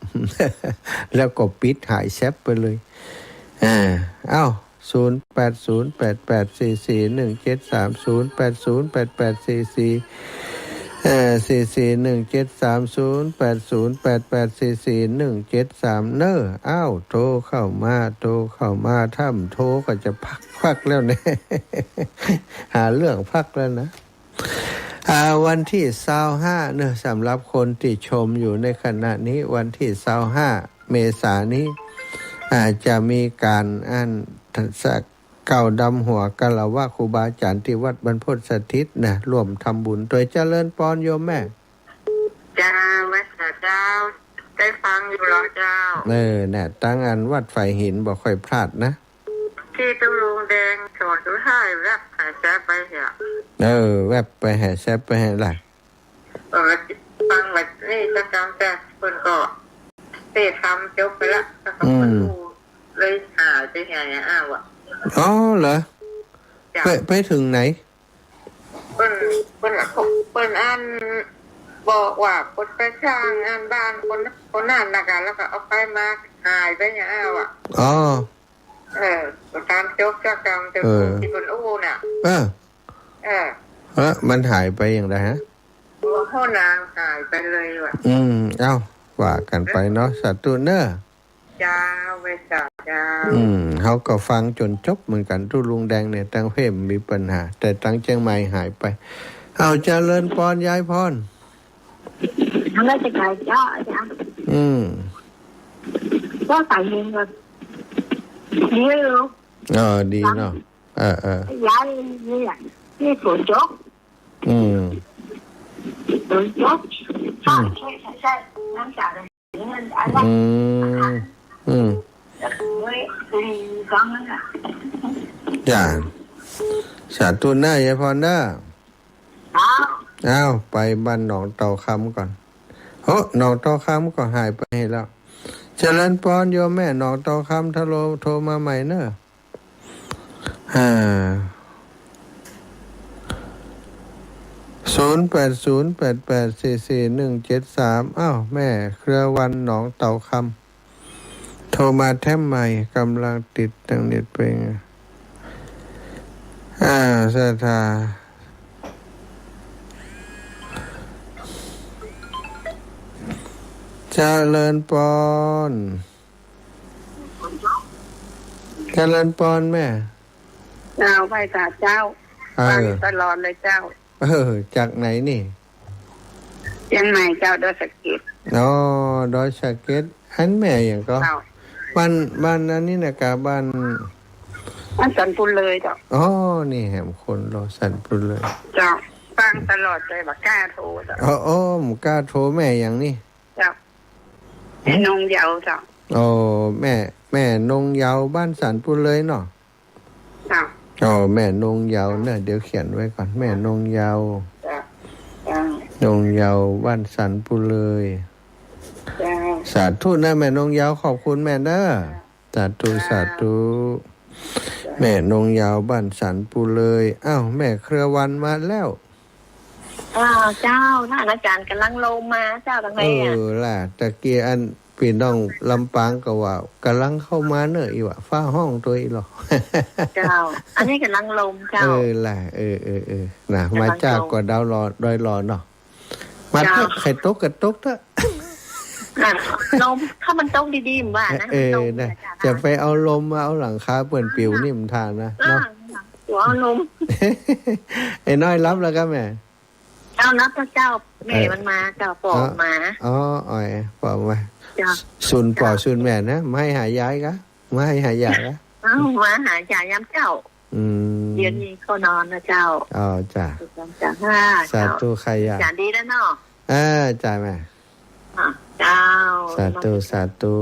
แล้วก็ปิดหายแซบไปเลย อ่า เอ้า ศูนย์แปดศูนย์แปดแปดสี่สี่หนึ่งเจ็ดสาม ศูนย์แปดศูนย์แปดแปดสี่สี่ เอ่อ สี่สี่หนึ่งเจ็ดสาม ศูนย์แปดศูนย์แปดแปดสี่สี่หนึ่งเจ็ดสาม เนาะ อ้าว โทรเข้ามา โทรเข้ามา ถ้าบ่โทรก็จะพัก พักแล้วเนี่ย หาเรื่องพักแล้วนะ อ่า วันตี้ซาวห้าเนาะ สำหรับคนตี้ชมอยู่ในขณะนี้ วันตี้ซาวห้าเมษายนนี้ อ่า จะมีก๋านอัน เก้าดำหัวคารวะครูบาอาจ๋ารย์ตี้วัดบรรพตสถิตนะ ร่วมทำบุญตวย เจริญปอนโยมแม่ จ้า ไหว้สาเจ้า ได้ฟังอยู่เหรอเจ้า เออ น่ะ ตางอันวัดฝายหินบ่ค่อยพลาดนะ ตี้ตุ๊ลุงแดงสอนดูให้แวบหายแซบไปเหีย เออ แวบไปหายแซบไปหายละ ก็ฟังแบบนี้สักกำ แต่เปิ้นก็เทศน์ธรรมจบไปละ แล้วก็ อืม เปิ้นอู้เลยหายไปไงอะ อ้าวอะ อ๋อเหรอ จ้ะ ไป ไปเถิงไหน เปิ้น เปิ้น เปิ้นอันบอกว่าเปิ้นไปสร้างอันบ้านคน คนนั้นนะกะ แล้วก็เอาไปมาหายไปไง อ้าวอะ อ๋อ เออ ต๋ามจบสักกำ แต่ เออ ตี้เปิ้นอู้น่ะ เออ เออ เออ มันหายไปอย่างไรฮะ หัวข้อนางหายไปเลยว่ะ อืม เอ้า ว่ากั๋นไปเนาะ สาธุเน่อ เจ้า เวสา เจ้า อืม เฮาก็ฟังจ๋นจบเหมือนกั๋น ตุ๊ลุงแดงเนี่ย ตังเพ่มมีปัญหา แต่ตังเจียงใหม่หายไป เอ้า เจริญปอน ยายปอน นมัสก๋านเจ้า อาจ๋ารย์ อืม ก็สายเย็นก็ดีอยู่ เออ ดีเนาะ เออ เออ ย้ายนี่อะ นี่ฝนตก อืม ฝนตก อืม ใช่ ใช่ ใช่ น้ำสาดเลย อืม อืม เฮ้ย อืม ฟังนั่นน่ะ จ้ะ สาธุเน่อ ยายปอนเน่อ อ้าว อ้าว ไปบ้านหนองเต่าคำก่อน โห หนองเต่าคำก็หายไปแล้ว เจริญปอนโยมแม่ หนองเต่าคำ ถ้าโทร โทรมาใหม่เน่อ อ่า ศูนย์แปดศูนย์แปดแปดสี่สี่หนึ่งเจ็ดสาม อ้าว แม่เครือวันหนองเต่าคำ โทรมาแถมใหม่ กำลังติดตังเน็ตไปไง อ่า ศรัทธา เจริญปอน เจริญปอนแม่ เจ้า ไหว้สาเจ้า เออ ฟังตลอดเลยเจ้า เออ จากไหนนี่ เจียงใหม่เจ้า ดอยสะเก็ด อ๋อ ดอยสะเก็ด อันแม่หยังก็ เจ้า บ้าน บ้านอันนี้นะกะ บ้าน บ้านสันปุเลยเจ้า อ๋อ นี่แหมคนรอสันปุเลย เจ้า ฟังตลอดเลย บ่กล้าโทรเจ้า อ๋อ อ๋อ บ่กล้าโทร แม่หยังนี่ เจ้า แม่นงเยาว์เจ้า อ๋อ แม่ แม่นงเยาว์ บ้านสันปุเลยเนาะ เจ้า อ๋อ แม่นงเยาว์เน่อ เดี๋ยวเขียนไว้ก่อน แม่นงเยาว์ เจ้า เจ้า นงเยาว์ บ้านสันปุเลย เจ้า สาธุเน่อ แม่นงเยาว์ ขอบคุณแม่เน่อ เจ้า สาธุ เจ้า สาธุ เจ้า แม่นงเยาว์ บ้านสันปุเลย อ้าว แม่เครือวันมาแล้ว อ้าว เจ้า ท่านอาจ๋ารย์ก๋ำลังลมมาเจ้า ตังไหนอะ เออ ล่ะ ตะกี้อันปี้น้องลำปางก็ว่าก๋ำลังเข้ามาเน่อ อี้ว่าฟ้าฮ้องตวยอี้ลอ เจ้า อันนี้ก๋ำลังลมเจ้า เออ ล่ะ เออ เออ เออ น่ะ ก๋ำลังลม มาจากกว่าดาวหลอ ดอยหลอเนาะ มาเถอะ เจ้า ใค่ตกก็ตกเต๊อะ อ่ะ ลม ถ้ามันตกดีๆ บ่านะ เออ มันตก นะ นะ จะไปเอาลมมาเอาหลังคาเปิ้นปิวนี่มันทานนะ เออ เนาะ หัวเอาลม ไอ้น้อยหลับแล้วก็แม่ เจ้า หลับแล้วเจ้า แม่ เออ มันมาเจ้า ป๋อ อ๋อ มา อ๋อ อ๋อย ป๋อมา เจ้า สูนป๋อ เจ้า สูนแม่นะ มาหื้อหายายกะ มาหื้อหายายกะ เอ้า มาหายายยามเจ๊า อืม เดี๋ยวนี้ก็นอนนะเจ้า อ๋อ จ้ะ เจ้า สาธุ เจ้า ขยะ จ๋าดีแล้วเนาะ เออ จ้ะแม่ อ่ะ เจ้า สาธุ สาธุ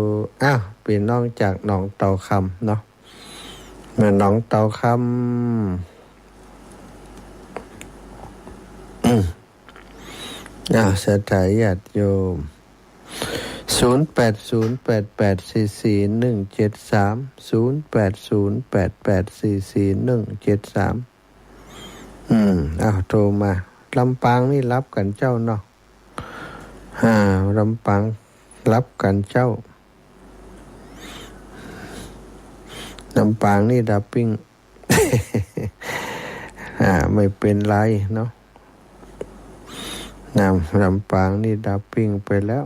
อ้าว ปี้น้องจากหนองเต่าคำเนาะ แม่หนองเต่าคำ อืม อ้าว ศรัทธาญาติโยม ศูนย์แปดศูนย์แปดแปดสี่สี่หนึ่งเจ็ดสาม ศูนย์แปดศูนย์แปดแปดสี่สี่หนึ่งเจ็ดสาม อืม อ้าว โทรมา ลำปางนี่หลับกั๋นเจ้าเนาะ อ่า ลำปางหลับกั๋นเจ้า ลำปางนี่ดับปิ้ง อ่า ไม่เป็นไรเนาะ นะ ลำปางนี่ดับปิ้งไปแล้ว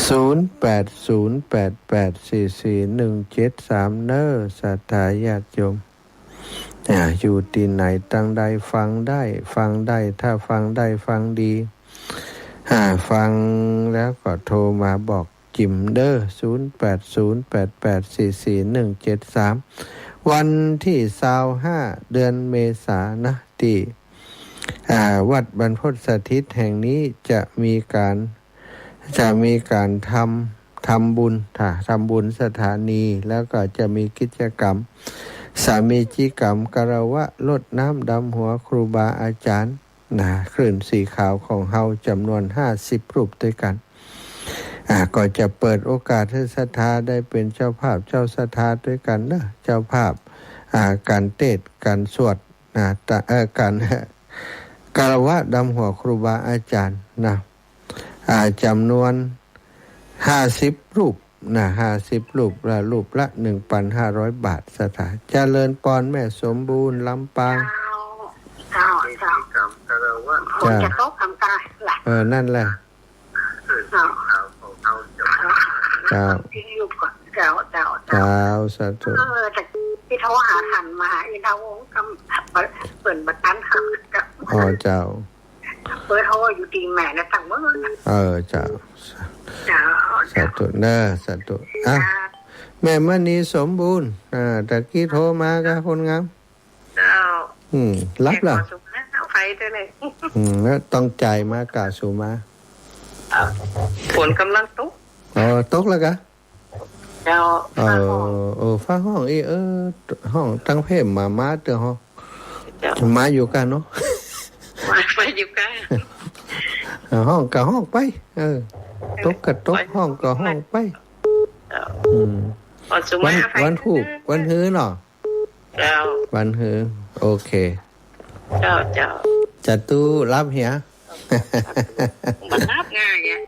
ศูนย์แปดศูนย์แปดแปดสี่สี่หนึ่งเจ็ดสาม เน่อ ศรัทธาญาติโยม อ่า อยู่ตี้ไหนตังใดฟังได้ ฟังได้ ถ้าฟังได้ฟังดี อ่า ฟังแล้วก็โทรมาบอกจิ๋มเน่อ ศูนย์แปดศูนย์แปดแปดสี่สี่หนึ่งเจ็ดสาม วันตี้ซาวห้า เดือนเมษานะ ตี้ อ่า วัดบรรพตสถิตแห่งนี้จะมีก๋าน จะมีก๋านทำ ทำบุญ ถ้าทำบุญสถานี แล้วก็จะมีกิจกรรม สามีจิกรรม คารวะรดน้ำดำหัวครูบาอาจ๋ารย์ นะ คลื่นสีขาวของเฮาจ๋ำนวนห้าสิบรูปตวยกั๋น อ่า ก็จะเปิดโอกาสหื้อศรัทธาได้เป๋นเจ้าภาพเจ้าศรัทธาตวยกั๋นเนาะ เจ้าภาพ อ่า ก๋านเตสน์ ก๋านสวด นะ ตะ เอ่อ ก๋าน คารวะดำหัวครูบาอาจ๋ารย์นะ อ่า จ๋ำนวนห้าสิบรูปนะ ห้าสิบรูป ละรูปละหนึ่งปันห้าร้อยบาท ศรัทธา เจริญปอนแม่สมบูรณ์ ลำปาง เจ้า เจ้า เจ้า ฝนจะตกกำกาล่ะ เออ นั่นแหละ เจ้า เจ้า เจ้า เจ้า เจ้า สาธุ เออ แต่ที่โทรหาท่านมหาอินทวงศ์ก็เปิ้นบ่ตันค่ะ อ๋อ เจ้า เปิ้นโทรอยู่ตี้แม่นะ ตั้งเมื่อ เออ เจ้า เจ้า สาธุเนาะ สาธุ อ่ะ เจ้า แม่มณีสมบูรณ์ อ่า ตะกี้โทรมาก่ะ คนงาม เจ้า อืม หลับละ เจ้า ไปเด้อเลย อืม แล้วต้องจ่ายมาก่ะ สูมา เอ่อ ฝนก่ำลังตก อ๋อ ตกแล้วก่ะ เจ้า เออ ฟ้าฮ้อง เออ ฟ้าฮ้องอี้ เออ ฮ้องตังเพ่มมา มาเตื้อฮ้อง เจ้า มาอยู่ก่ะเนาะ มา มาอยู่ก่ะ เออ ฮ้องก่ะฮ้องไป เออ ตกก่ะตก ฮ้องก่ะฮ้องไป เจ้า อืม วัน วันพูก วันหื้อเนาะ เจ้า วันหื้อ โอเค เจ้า เจ้า สาธุ หลับเหีย บ่หลับง่ายอะ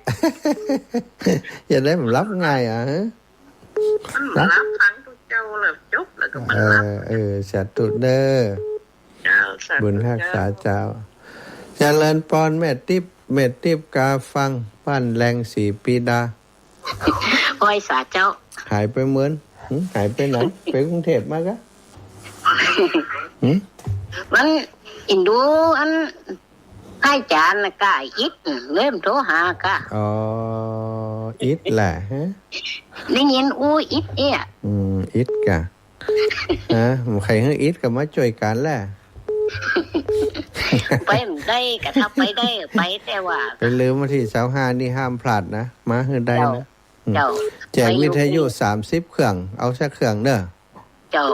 จะได้บ่หลับง่ายอะ ฮะ บ่หลับ ฟังตุ๊เจ้าแล้วจบแล้วก็บ่หลับ เออ เออ สาธุเด้อ เจ้า สาธุ บุญฮักษาเจ้า เจ้า เจริญปอนแม่ติ๊บ แม่ติ๊บกาฟัง บ้านแลงสีปีดา ไหว้สาเจ้า หายไปเมิน หึ หายไปไหน ไปกรุงเทพฯมาก่ะ หึ มันอินดูอันไอ้จ๋ารย์น่ะก่ะ อิด เลยบ่โทรหาก่ะ อ๋อ อิดแหละ ฮะ ได้ยินอู้อิดเอี้ย อืม อิดก่ะ ฮะ ใผหื้ออิดก็มาจ้วยกั๋นแหละ ไปบ่ได้ก่ะ ถ้าไปได้ไป แต่ว่า ไปลืมวันตี้ซาวห้านี่ห้ามพลาดนะ มาหื้อได้นะ เจ้า อืม เจ้า แจกวิทยุ ไปอยู่ สามสิบเครื่อง เอาสักเครื่องเนาะ เจ้า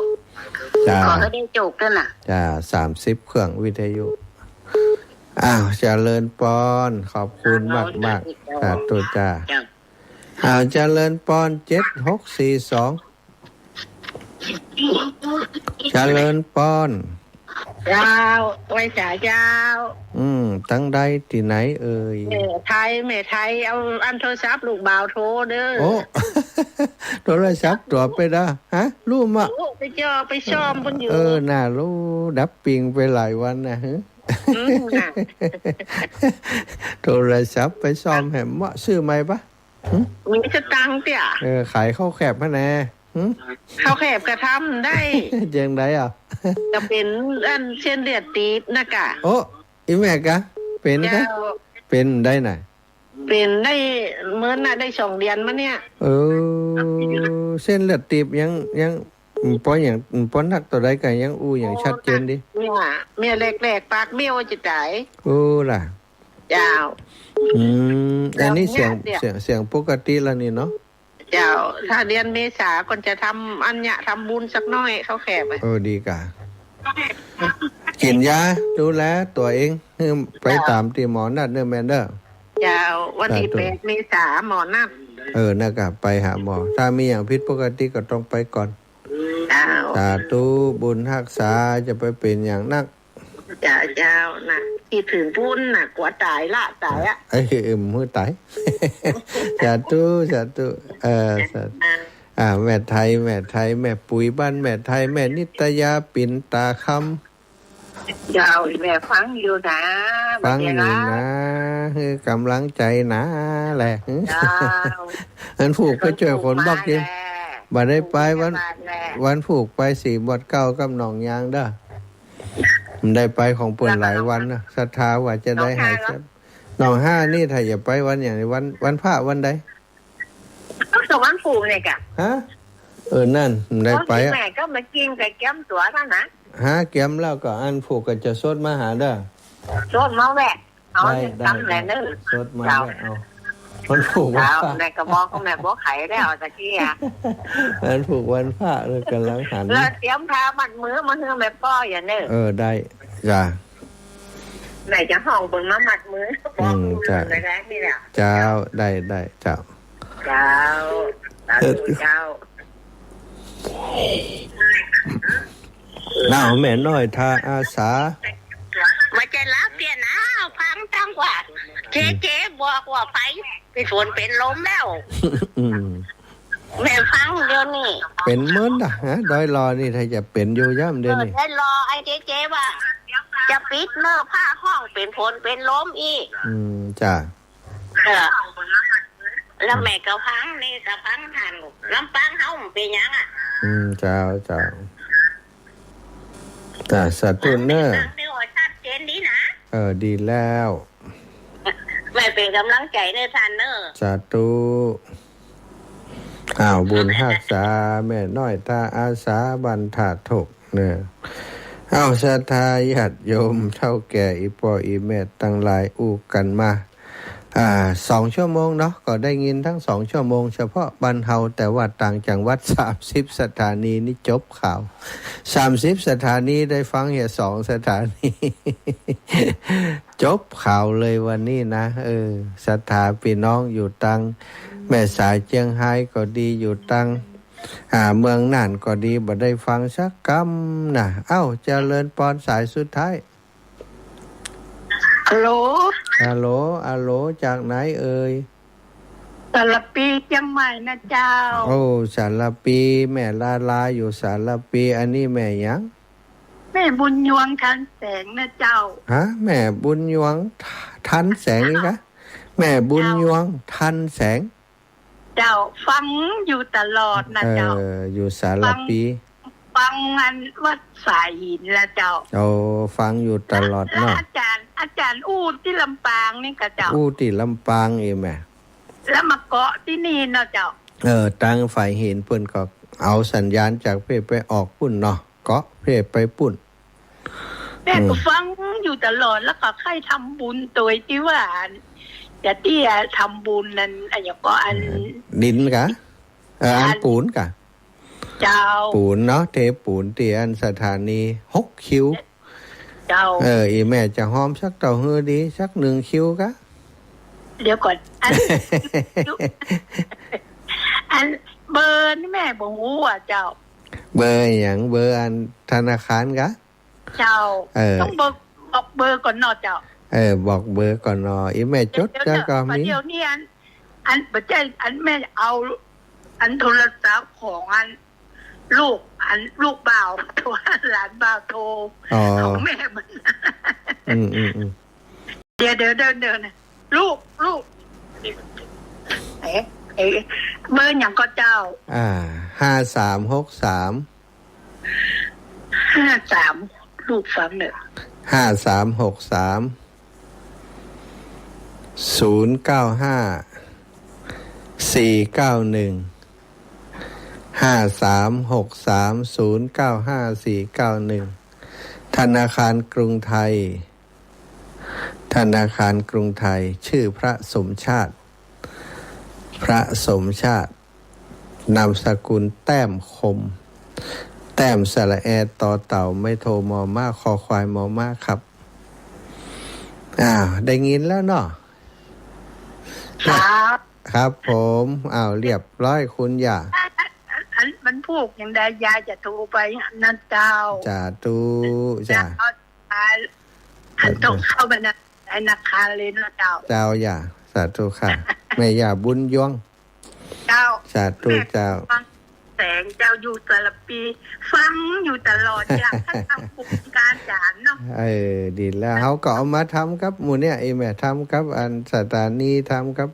จ้า ขอหื้อได้โจกด้วยนะ จ้า สามสิบเครื่องวิทยุ อ้าว เจริญปอน ขอบคุณมากๆ เจ้า สาธุจ้า เจ้า อ้าว เจริญปอน เจ็ดหกสี่สอง เจริญปอน เจ้า ไหว้สาเจ้า อืม ตังใดตี้ไหนเอ่ย แม่ไทย แม่ไทย เอาอันโทรศัพท์ลูกบ่าวโทรเด้อ โอ้ โทรศัพท์ตั๋วไปเนาะ ฮะ ฮู้มะ โอ้ ไปเจอ ไปซ่อมเปิ้นอยู่ เออ น่าฮู้ ดับปิ้งไปหลายวันนะ ฮะ อืม น่ะ โทรศัพท์ไปซ่อมแหมเมาะ ซื้อใหม่ปะ หึ มีสตางค์เตี้ย เออ ขายข้าวแคบฮะแน่ หึ ข้าวแคบก็ทำได้ จังใดอ่ะ ก็เป๋นอันเส้นเลือดตีบนะก่ะ โอ้ อีแม่ก่ะ เป๋นก่ะ เจ้า เป๋นได้ไหน เป๋นได้เมินน่ะ ได้สองเดือนมาเนี่ย เออ เส้นเลือดตีบยัง ยัง ปอหยัง ปอนักเต้าใดก่ะ ยังอู้หยังชัดเจนดี เนี่ย เมียแหลกๆ ปากเบี้ยวจะต๋าย โอ้ล่ะ เจ้า อืม อันนี้เสียง แล้วเนี่ย เสียง เสียงปกติแล้วนี่เนาะ เจ้า ถ้าเดือนเมษาก็จะทำอันเนี้ย ทำบุญสักหน้อย ข้าวแคบอะ เออ ดีก่ะ กิ๋นยา ดูแลตั๋วเอง หื้อไป เจ้า ต๋ามตี้หมอนัดเน่อแม่เน่อ เจ้า วันตี้ สาธุ แปดเมษาหมอนัด เออ นั่นก่ะ ไปหาหมอ ถ้ามีหยังผิดปกติก็ต้องไปก่อน เจ้า สาธุ บุญฮักษา จะไปเป๋นหยังนัก เจ้า เจ้า น่ะ ตี้เถิงปู๊นน่ะ กั๋วต๋ายละ ต๋ายอะ เอ้ย เอ็มหื้อต๋าย สาธุ สาธุ เออ สาธุ อ่า อ่า แม่ไทย แม่ไทย แม่ปุ๋ยบ้านแม่ไทย แม่นิตยา ปิ่นตาคำ เจ้า แม่ฟังอยู่นะ ฟังอยู่นะ หื้อกำลังใจ๋นะแหละ เจ้า อันผูกไปจ้วยคนบอกดิ บ่ได้ไปวัน วันผูกไปสีบวชเก้ากับหนองยางเด้อ บ่ได้ไปของเปิ้นหลายวันนะ ศรัทธาว่าจะได้หายเจ็บ หนองห้านี่ถ้าจะไปวันหยัง วัน วันพระวันใด ก็วันผูกเนี่ยก่ะ ฮะ เออ นั่น บ่ได้ไปอะ แม่ก็มากิ๋นก๋วยเตี๋ยวตั๋วเต้านั้น ฮะ เกียมแล้วก็อันผูกก็จะสดมาหาเด้อ สดมาแวะ เอา ได้ ได้ กำแหละเด้อ สดมา เจ้า แวะเอา วันผูก เจ้า วันพระ แม่ก็บอกก็แม่บอกไขแล้วตะกี้อะ วันผูกวันพระเลยกำลังหัน เออ เตรียมผ้ามัดมือมาหื้อแม่ป้ออย่างเด้อ เออ ได้ จ้ะ แม่จะฮ้องเปิ้นมามัดมือ บอก อืม ลูก เจ้า เลยได้นี่แหละ เจ้า ได้ ได้ เจ้า เจ้า สาธุ เอ่อ เจ้า อ้าว แม่น้อยท่าอาสา บ่ใจ้ลาเปียน อ้าว ฟังตังว่า เจ๊ เจ๊บอกว่าไผเป๋นฝนเป๋นลมแล้ว อืม แม่ฟังเดี๋ยวนี้ เป๋นเมินน่ะ ฮะ ดอยหล่อนี่ถ้าจะเป๋นอยู่ย่ำเดี๋ยวนี้ เออ ดอยหล่อ ไอ้เจ๊ เจ๊ว่า จะปิดเนอะ ผ้าห้องเป๋นฝนเป๋นลมอีก อืม จ้ะ เออ แล้วแม่ก็ฟัง นี่ก็ฟังหั้น ลำปางเฮามันเป๋นหยังอะ อืม เจ้า เจ้า จ้ะ สาธุเนอะ ฟังนี่ก็ชัดเจนดีนะ เออ ดีแล้ว แม่เป๋นก๋ำลังใจ๋เนอะต้านเนอะ สาธุ อ้าว บุญฮักษา แม่น้อยท่าอาสา บ้านท่าทกเนอะ อ้าว ศรัทธาญาติโยม เฒ่าแก่ อี่ป้ออี่แม่ตังหลาย อู้กั๋นมา อ่า สองชั่วโมงเนาะ ก็ได้ยินตึงสองชั่วโมง เฉพาะบ้านเฮา แต่ว่าต่างจังหวัด สามสิบสถานีนี่จบข่าว สามสิบสถานีได้ฟังเหียสองสถานี จบข่าวเลยวันนี้นะ เออ ศรัทธาปี้น้องอยู่ตังแม่สายเจียงฮายก็ดี อยู่ตัง อ่า เมืองน่านก็ดี บ่ได้ฟังสักกำนะ เอ้า เจริญปอน สายสุดท้าย ฮัลโหล ฮัลโหล ฮัลโหล จากไหนเอ่ย สารภีเจียงใหม่นะเจ้า โอ้ สารภี แม่ลาลาอยู่สารภี อันนี้แม่หยัง แม่บุญยวง ทันแสงนะเจ้า ฮะ แม่บุญยวง ทันแสงอีกอะ แม่บุญยวง ทันแสง เจ้า ฟังอยู่ตลอดนะเจ้า เออ อยู่สารภี ฟัง ฟังอันวัดสายหินละเจ้า โอ้ ฟังอยู่ตลอดเนาะ แล้วอาจ๋ารย์ อาจ๋ารย์อู้ตี้ลำปางนี่ก่อเจ้า อู้ตี้ลำปางอีแม่ แล้วมาเกาะตี้นี่เนาะเจ้า เออ ตังฝ่ายหินเปิ้นก็เอาสัญญาณจากเพ่ไปออกปุ้นเนาะ เกาะเพ่ไปปุ้น แม่ก็ อืม ฟังอยู่ตลอด แล้วก็ใค่ทำบุญโตยตี้ว่า จะตี้ทำบุญนั้น อะหยังก็อัน เออ ดินกะ เออ อัน อันปูนกะ เจ้า ปูนเนาะ เทปูนตี้อันสถานีหกคิว เจ้า เออ อี่แม่จะฮอมสักเต้าหื้อดี สักหนึ่งคิวกะ เดี๋ยวก่อน อัน อันเบอร์นี่แม่บ่ฮู้อะเจ้า เบอร์หยัง เบอร์อันธนาคารกะ เจ้า เออ ต้องบอก บอกเบอร์ก่อนเนาะเจ้า เออ บอกเบอร์ก่อนเนาะ อี่แม่จด เดี๋ยว แล้วก็มี เดี๋ยวนี้อัน อัน บ่ใจ้ อันแม่เอา อันโทรศัพท์ของอัน ลูก อันลูกบ่าว หลานบ่าวโทร อ๋อ ของแม่มัน อืม อืม อืม เดี๋ยว เดี๋ยว เดี๋ยว เดี๋ยวนะ ลูก ลูก เอ๊ะ เอ๊ะ เบอร์หยังก่อเจ้า อ่า ห้าสามหกสาม ห้าสาม ลูกฟังเน่อ ห้าสามหกสาม ศูนย์เก้าห้า สี่เก้าหนึ่ง ห้าสามหกสาม ศูนย์เก้าห้า สี่เก้าหนึ่ง ธนาคารกรุงไทย ธนาคารกรุงไทย ชื่อพระสมชาติ พระสมชาติ นามสกุลแต้มคม แต้มสระแอ ตอเต่า ไม้โท มอม้า คอควาย มอม้า ครับ อ้าว ได้ยินแล้วเนาะ ครับ ครับผม อ้าว เรียบร้อย คุณย่า อัน อัน มันผูกอย่างใด ยายจะโทรไปนั่นเจ้า สาธุ จ้ะ เจ้า อัน อันต้องเข้าไปใน ในธนาคารเลยเนาะเจ้า เจ้าย่า สาธุค่ะ แม่ย่าบุญยวง เจ้า สาธุเจ้า แม่ฟังแสงเจ้าอยู่สารภี ฟังอยู่ตลอด อยากให้ทำบุญกับอาจ๋ารย์เนาะ เออ ดีแล้ว เฮาก็เอามาทำกับหมู่เนี่ย ไอ้แม่ทำกับอันสถานี ทำกับ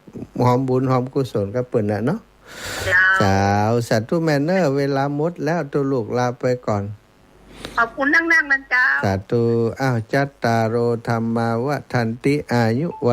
ฮอมบุญฮอมกุศลกับเปิ้นน่ะเนาะ เจ้า เจ้า สาธุแม่เนอะ เวลาหมดแล้ว ตุ๊ลูกลาไปก่อน ขอบคุณนักๆ นะเจ้า สาธุ อ้าว จัตตาโร ธัมมา วัฑฒันติ อายุ วัณ